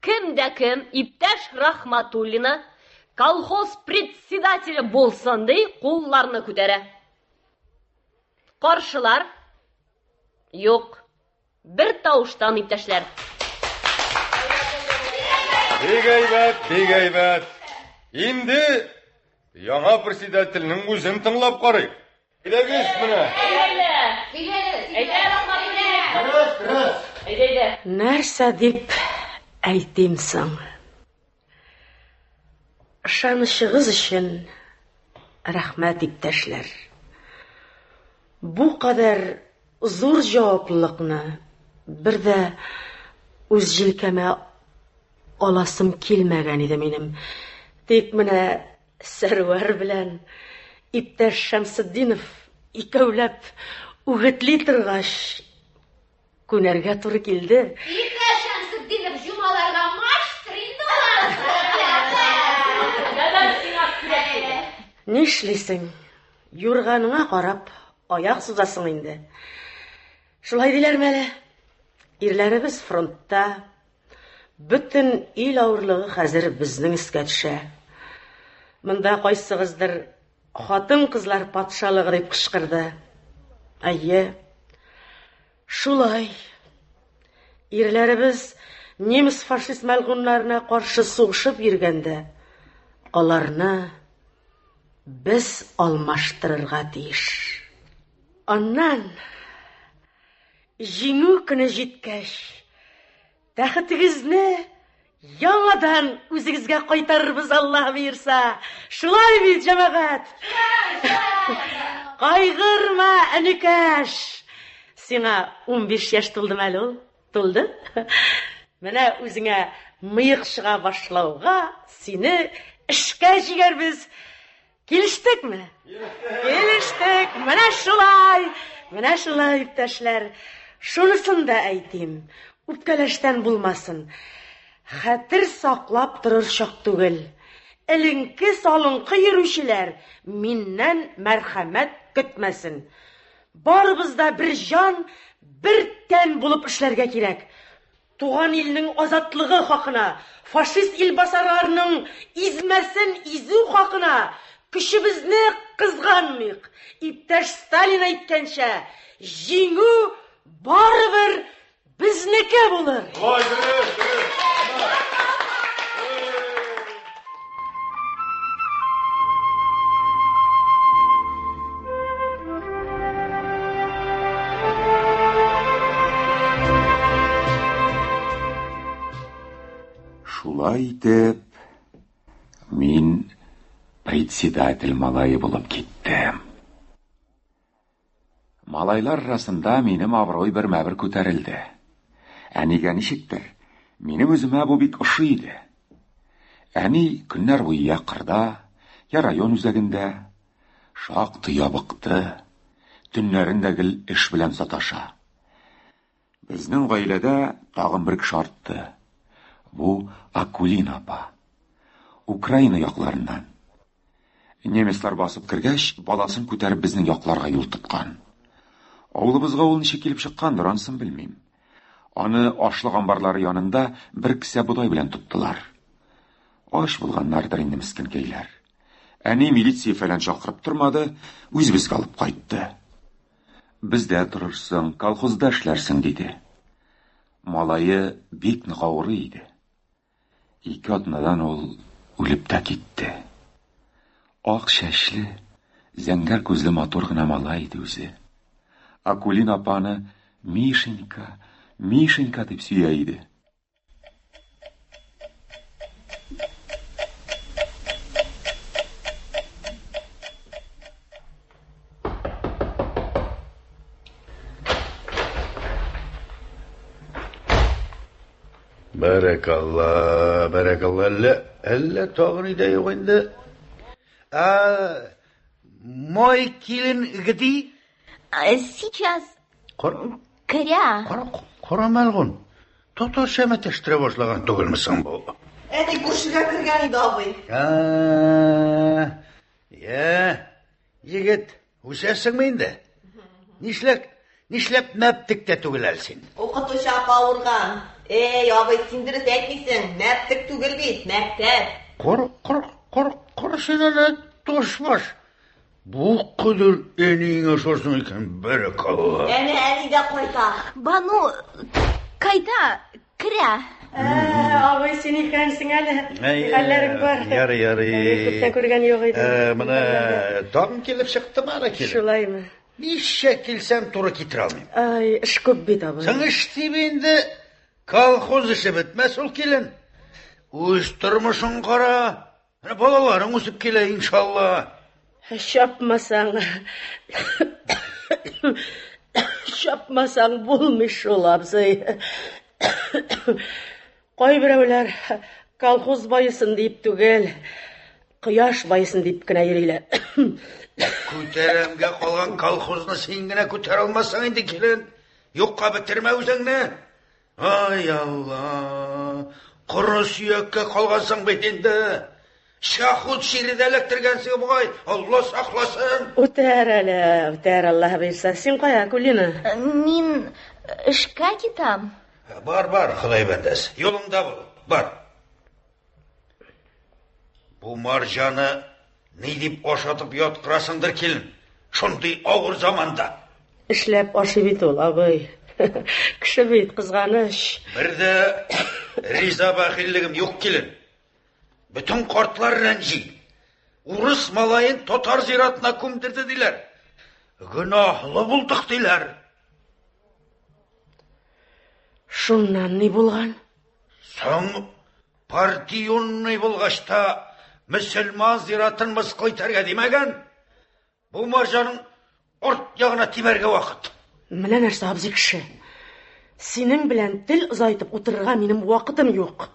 Кем дә кем иптәш Рахматуллина колхоз председателе булсын ди, кулларны күтәрә. Каршылар? Юк. Бер тавыштан, иптәшләр. Бик әйбәт, бик әйбәт. Инде яңа председательнең үзен тыңлап карыйк. Әйдәгез менә. Нәрсә дип әйтим соң? Ышанычыгыз өчен рәхмәт, иптәшләр. Бу кадәр зур җаваплылыкны бер дә үз җилкәмә аласым килмәгән иде минем. Тик менә Сәрвәр белән иптәш Шәмсетдинов икәүләп үгетли торгач, күнәргә туры килде. Иптәш Шәмсетдинов җомаларга маштыр инде Нишлисең? Юрганыңа карап, аяк сузасың инде. Шулай диләрме әле? Ирләребез фронтта. Бөтен ил авырлыгы хәзер безнең өскә төшә. Монда кайсыгыздыр хатын-кызлар патшалыгы дип кычкырды. Әйе. Шулай. Ирләребез немец фашист мәлгуннарына каршы сугышып йөргәндә, аларны без алмаштырырга тиеш. Аннан җиңү көне җиткәч, тәхетегезне яңадан үзегезгә кайтарырбыз, Аллаһ боерса. Шулай бит, җәмәгать? Кайгырма, энекәш. Сиңа 15 яшь тулдымы әле ул? Тулды? Менә үзеңә мыек чыга башлауга сине эшкә җигәрбез. Килештекме? Килештек. Менә шулай. Менә шулай, иптәшләр. Шунысын да әйтим. Үпкәләштән булмасын. Хәтер саклап торыр чак түгел. Эленке-салынкы йөрүчеләр миннән мәрхәмәт көтмәсен. Барыбыз да бер җан, бер тән булып эшләргә кирәк. Туган илнең азатлыгы хакына, фашист илбасарларының измәсен изү хакына көчебезне кызганмыйк. Иптәш Сталин әйткәнчә, җиңү барыбер безнеке булыр. Шулай, дөрес, дөрес. Шулай итеп, мин председатель малае булып киттем. Малайлар арасында минем абруй бермә-бер күтәрелде. Әнигә ничектер, минем үземә бу бик ошый иде. Әни көннәр буе я кырда, я район үзәгендә. Шактый ябыкты. Төннәрен дә гел эш белән саташа. Безнең гаиләдә тагын бер кеше артты. Бу Акулина апа. Украина якларыннан. Немецлар басып кергәч, баласын күтәреп безнең якларга юл тоткан. Авылыбызга ул ничек килеп чыккандыр, анысын белмим. Аны ашлык амбарлары янында бер кесә бодай белән тоттылар. Ач булганнардыр инде мескенкәйләр. Әни милиция фәлән чакырып тормады, үзебезгә алып кайтты. Бездә торырсың, колхозда эшләрсең, диде. Малае бик нык авырый иде. Ике атнадан ул үлеп тә китте. Ак чәчле, зәңгәр күзле матур гына малай иде үзе. Акулина апаны Мишенька, Мишенька дип сөя иде. Бәрәкалла, бәрәкалла, әллә, әллә тагын өйдә юк инде. А, мой килен где? Сейчас. Кара. Керә. Кара, кара мәлгун. Татарча мәтәштерә башлаган түгелме соң бу? Әни күршегә кергән иде абый. А, я, егет, Үсәсеңме инде? Нишләп, нишләп мәптек тә түгел әле син? Укытучы апа авырган. Эй, абый, син дөрес әйтмисең. Мәптек түгел бит, мәктәп. Кара, кара, кара, кара син әле, ташбаш. Бу кадәр әниеңә ошарсың икән, бәрәкалла. Әнә әни дә кайта. Бану, кайта, Керә. Ә, абый, син икәнсең әле. Хәлләрең бар. Ярый, ярый. Күптән күргән юк иде. Менә тагын килеп чыктым әле килеп. Шулаймы? Ничә килсәм туры китерә алмыйм. Ай, эш күп бит, абый. Соң эш дип инде колхоз эше бетмәс ул килен. Үз тормышың кара. Менә балаларың үсеп килә, иншалла. Чапмасаң, чапмасаң булмый шул, абзый. Кайберәүләр колхоз баесын дип түгел, кояш баесын дип кенә йөриләр. Күтәрәмгә калган колхозны син генә күтәрә алмассың инде, килен. Юкка бетермә үзеңне. Ай, Алла! Коры сөяккә калгансың бит инде. Чахут чире дә эләктергәнсең бугай, Алла сакласын. Үтәр әле, үтәр, Аллаһ боерса. Син кая, Акулина? Мин эшкә китам. Бар, бар, Ходай бәндәсе, юлыңда бул, бар. Бу марҗаны ни дип ашатып яткырасыңдыр, килен, шундый авыр заманда. Эшләп ашый бит ул, абый. Кеше бит, кызганыч. Бер дә риза бәхиллегем юк, килен. Бөтен картлар рәнҗи. Урыс малаен татар зиратына күмдерде диләр. Гөнаһлы булдык диләр. Шуннан ни булган? Соң партионный булгач та мөселман зиратын мыскыл итәргә димәгән. Бу марҗаның арт ягына тибәргә вакыт. Менә нәрсә, абзый кеше. Синең белән тел озайтып утырырга минем вакытым юк.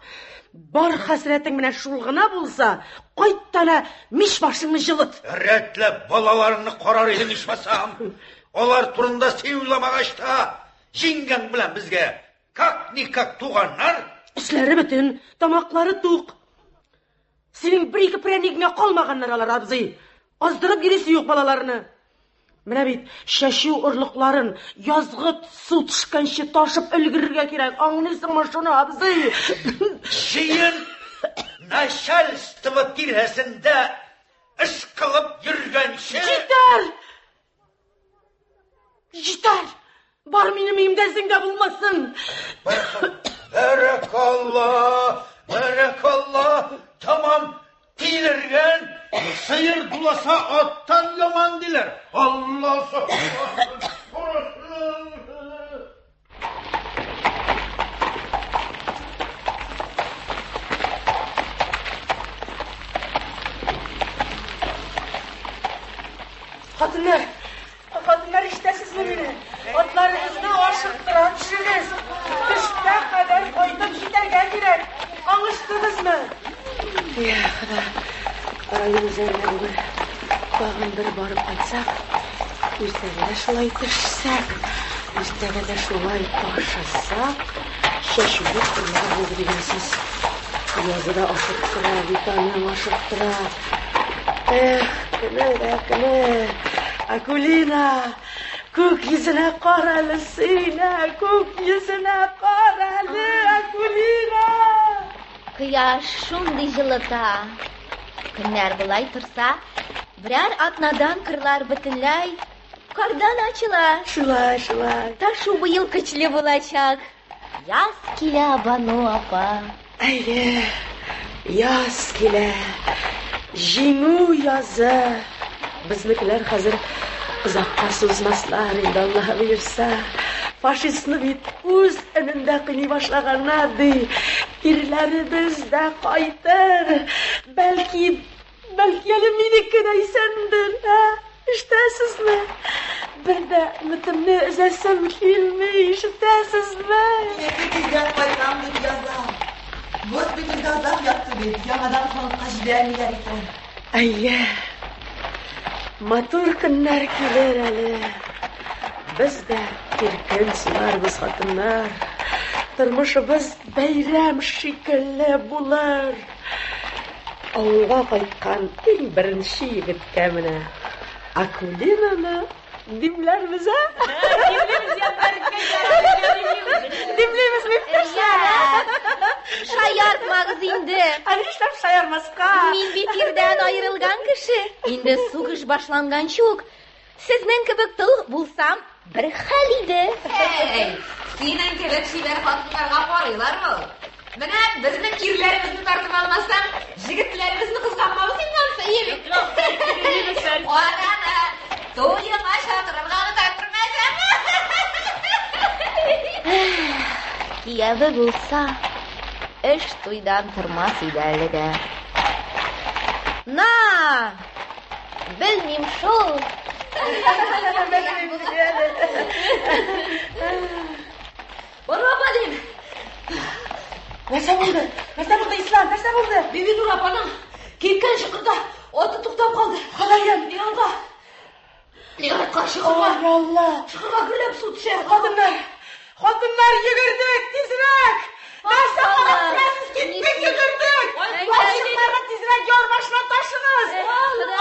Бар хәсрәтең менә шул гына булса, кайт та әнә мич башыңны җылыт. Рәтләп балаларыңны карар идең ичмасам. Алар турында син уйламагач та, җиңгәң белән безгә как-никак туганнар. Өсләре бөтен, тамаклары тук. Синең бер-ике прәнигеңә калмаганнар алар, абзый. Аздырып йөрисе юк балаларны. Менә бит чәчү орлыкларын язгы су төшкәнче ташып өлгерергә кирәк. Аңлыйсыңмы шуны, абзый? Җыен начальство тирәсендә эш кылып йөргәнче... Җитәр! Җитәр! Бар минем өемдә эзең дә булмасын! Бәрәкалла! Бәрәкалла! Тамам тилергән сыер дуласа аттан яман диләр. Алла сакласын! Хатыннар, хатыннар ишетәсезме мине? Атларыгызны ашыктыра төшегез. Төшкә кадәр кайтып җитәргә кирәк. Аңыштыгызмы? Я, Хода, район үзәгенә бүген тагын бер барып кайтсак, иртәгә дә шулай төшсәк, иртәгә дә шулай ташысак, чәчүлек кырлар булды дигән сүз. Язы да ашыктыра бит аның, ашыктыра. Эх, көне дә көне. Акулина, күк йөзенә карале син, ә, күк йөзенә карале, Акулина! Кояш шундый җылыта. Көннәр болай торса, берәр атнадан кырлар бөтенләй кардан ачыла. Шулай, шулай. Ташу быел көчле булачак. Яз килә, Бану апа. Әйе, яз килә. Җиңү язы. Безнекеләр хәзер озакка сузмаслар инде, Аллаһ боерса. Фашистны бит үз өнендә кыйный башлаганнар, ди. Ирләребез дә кайтыр. Бәлки, бәлки әле минеке дә исәндер, ә? Ишетәсезме? Бер дә өметемне өзәсем килми, ишетәсезме? Минеке тиздән кайтам дип яза. Госпитальдә озак ятты бит, яңадан фронтка җибәрмиләр икән. Әйе. Матур көннәр килер әле. Без дә иркен суларбыз, хатыннар. Тормышыбыз бәйрәм шикелле булыр. Авылга кайткан иң беренче егеткә менә Акулинаны димләрбез, ә? Димлибез, иптәшләр. Шаяртмагыз инде. Ә нишләп шаярмаска? Мин бит ирдән аерылган кеше. Инде сугыш башланганчы ук сезнең кебек тол булсам, бер хәл иде. Әй, синең кебек чибәр хатыннарга карыйлармы ул? Менә безнең ирләребезне тартып алмасаң, җегетләребезне кызганмабыз инде ансы, әйе бит? Караны, туеңа чакырырга оныта күрмәсәң. Кияве булса, эш туйдан тормас иде әле дә. На! Белмим шул. Бану апа дим. Нәрсә булды? Нәрсә булды, Ислам? Нәрсә булды? Бибинур апаның кипкән чокырда аты туктап калды. Ходаем! Ни алга? Ни артка чокырга? Ой, Алла! Чокырга гөрләп су төшә. Хатыннар! Хатыннар, йөгердек! Тизрәк! Нәрсә карап торасыз? Киттек, йөгердек! Капчыкларны тизрәк яр башына ташыгыз!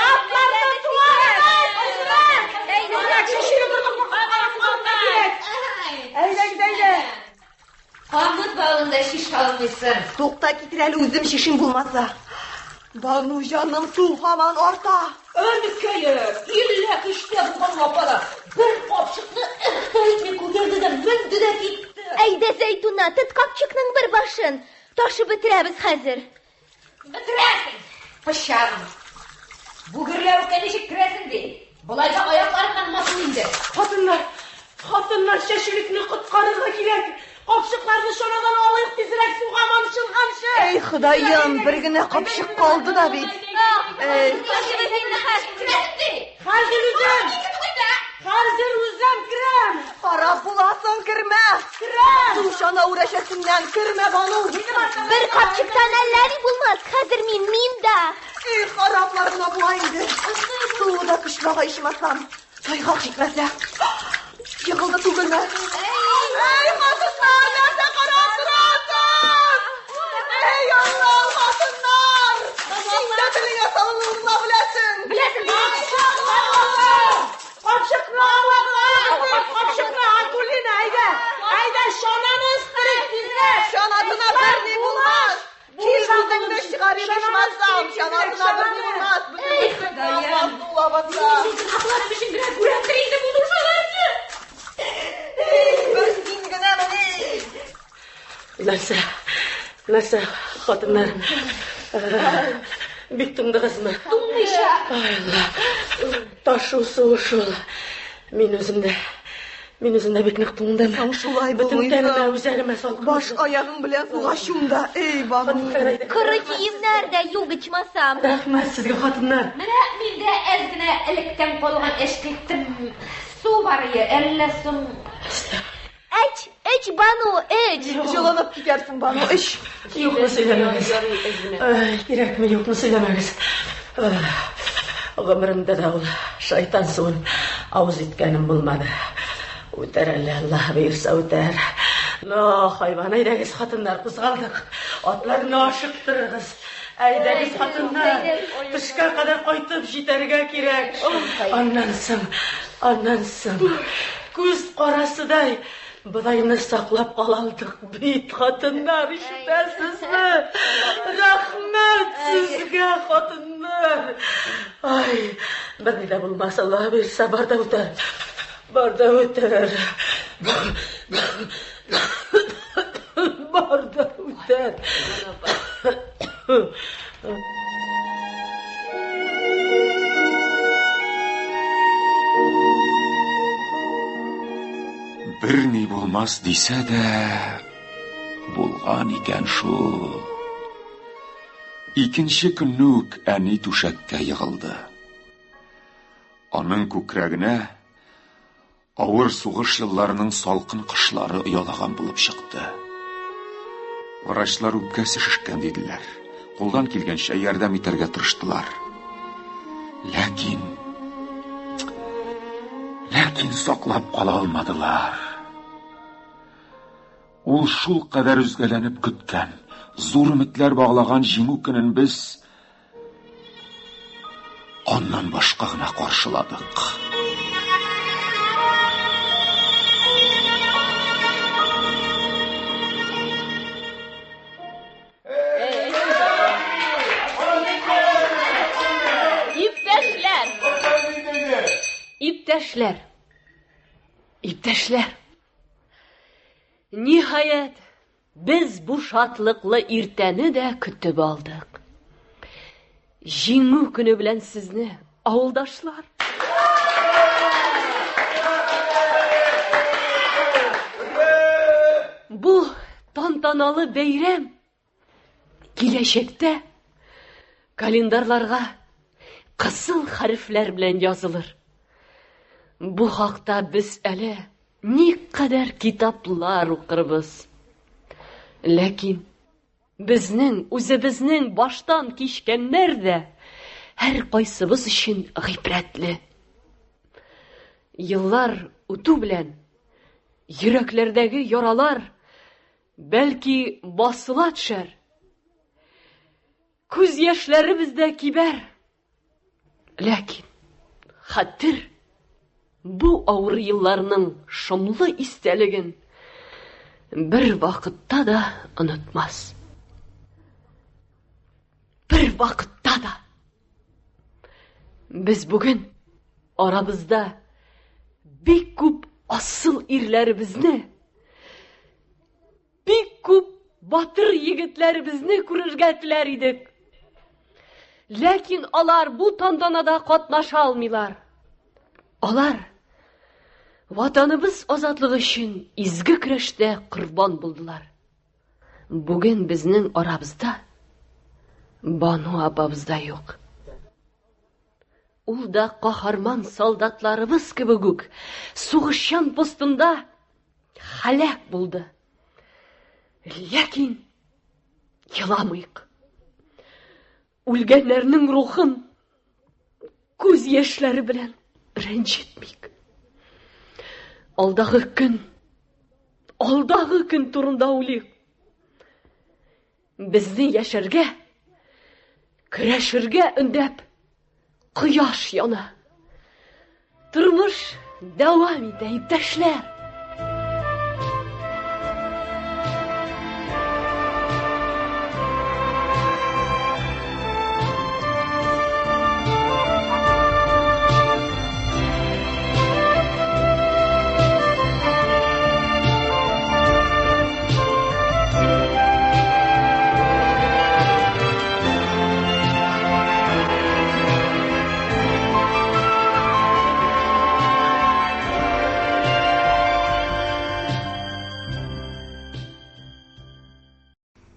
Атларны туарыгыз! Тизрәк! Тизрәк чәчүлек орлыкны коткарып калырга кирәк! Әйдәгез, әйдә! Камыт бавын да чишә алмыйсың. Тукта, китер әле, үзем чишим булмаса. Бану җаным, су һаман арта. Әнкәем, иллә көчтә булган апа да бер капчыкны эһ тә итми күтәрде дә менде дә китте. Әйдә, Зәйтүнә, тот капчыкның бер башын. Ташып бетерәбез хәзер. Бетерәсең, пычагым. Бу гөрләвеккә ничек керәсең ди? Болай да аякларыңнан матур инде. Хатыннар, хатыннар, чәчүлекне коткарырга кирәк. Капчыкларны чанадан алыйк тизрәк суга манчылганчы. Эй, Ходаем, бер генә капчык калды да бит. Эй. Хәзер үзем. Хәзер үзем керәм. Харап буласың, кермә. Керәм. Су чана үрәчәсеннән кермә, Бану. Бер капчыктан әллә ни булмас. Хәзер мин, мин дә. Эй, хараплар гына була инде. Суы да көчле ага ичмасам. Тайгак җитмәсә. Егылды түгелме? Эй, хатыннар, нәрсә карап торасыз? Эй, Аллам, хатыннар! Син дә телеңә салынуын гына беләсең. Беләсең, Капчыкны алыгыз! Капчыкны, Акулина, әйдә! Әйдә, чананы өстерик тизрәк! Чанасына берни булмас. Кил үзеңне чыгарып ичмасам, чанасына берни булмас. Эй, Ходаем. Лабаса. Гөнаһларым өчен генә күрәмдер инде бу дошаларны. Эй, бер син генәмени? Нәрсә? Нәрсә, хатыннар? Бик туңдыгызмы? Туңмыйча. Ай, Алла. Ташу суы шул. Мин үзем дә, мин үзем дә бик нык туңдым. Соң шулай Бөтен булмыйсың. тәнемә, үзәгемә салкын. Баш аягың белән суга чум да. Эй, Бану. Коры киемнәр дә юк ичмасам. Рәхмәт сезгә, хатыннар. Менә миндә әз генә электән калган әчкелтем су бар ие, әллә соң Эч, эч, Бану, эч. Җылынып китәрсең, Бану, эч. Юкны сөйләмәгез. Ай, кирәкми, юкны сөйләмәгез. Гомеремдә дә ул шайтан суын авыз иткәнем булмады. Үтәр әле, Аллаһ боерса үтәр. Но, хайван, әйдәгез, хатыннар, кузгалдык. Атларны ашыктырыгыз. Әйдәгез, хатыннар, төшкә кадәр кайтып җитәргә кирәк. Аннан соң, аннан соң, күз карасыдай бодайны саклап кала алдык бит, хатыннар, ишетәсезме? Рәхмәт сезгә, хатыннар. Ай, берни дә булмас, Аллаһ боерса, бар да үтәр. Бар да үтәр. Бар да үтәр. Берни булмас дисә дә, булган икән шул. Икенче көнне үк әни түшәккә егылды. Аның күкрәгенә авыр сугыш елларының салкын кышлары оялаган булып чыкты. Врачлар үпкәсе шешкән диделәр. Кулдан килгәнчә ярдәм итәргә тырыштылар. Ләкин ләкин саклап кала алмадылар. Ул шул кадәр өзгәләнеп көткән, зур өметләр баглаган җиңү көнен без аннан башка гына каршыладык. Иптәшләр! Иптәшләр! Иптәшләр! Ниһаять, без бу шатлыклы иртәне дә көтеп алдык. Җиңү көне белән сезне, авылдашлар! Бу тантаналы бәйрәм киләчәктә календарьларга кызыл хәрефләр белән язылыр. Бу хакта без әле никадәр китаплар укырбыз. Ләкин безнең үзебезнең баштан кичкәннәр дә һәркайсыбыз өчен гыйбрәтле. Еллар үтү белән йөрәкләрдәге яралар бәлки басыла төшәр. Күз яшьләребез дә кибәр. Ләкин хәтер бу авыр елларның шомлы истәлеген бер вакытта да онытмас. Бер вакытта да. Без бүген арабызда бик күп асыл ирләребезне, бик күп батыр егетләребезне күрергә теләр идек. Ләкин алар бу тантанада катнаша алмыйлар. Алар Ватаныбыз азатлыгы өчен изге көрәштә корбан булдылар. Бүген безнең арабызда Бану апабыз да юк. Ул да каһарман солдатларыбыз кебек үк сугышчан постында һәлак булды. Ләкин еламыйк. Үлгәннәрнең рухын күз яшьләре белән рәнҗетмик. Алдагы көн, алдагы көн турында уйлыйк. Безне яшәргә, көрәшергә өндәп, кояш яна. Тормыш дәвам итә, иптәшләр.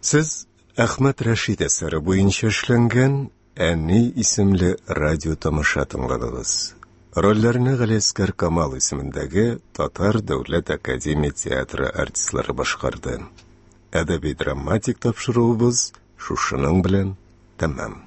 Сез Әхмәт Рәшит әсәре буенча эшләнгән Әни исемле радио тамаша тыңладыгыз. Рольләрне Галиәсгар Камал исемендәге Татар дәүләт академия театры артистлары башкарды. Әдәби-драматик тапшыруыбыз шушының белән тәмам.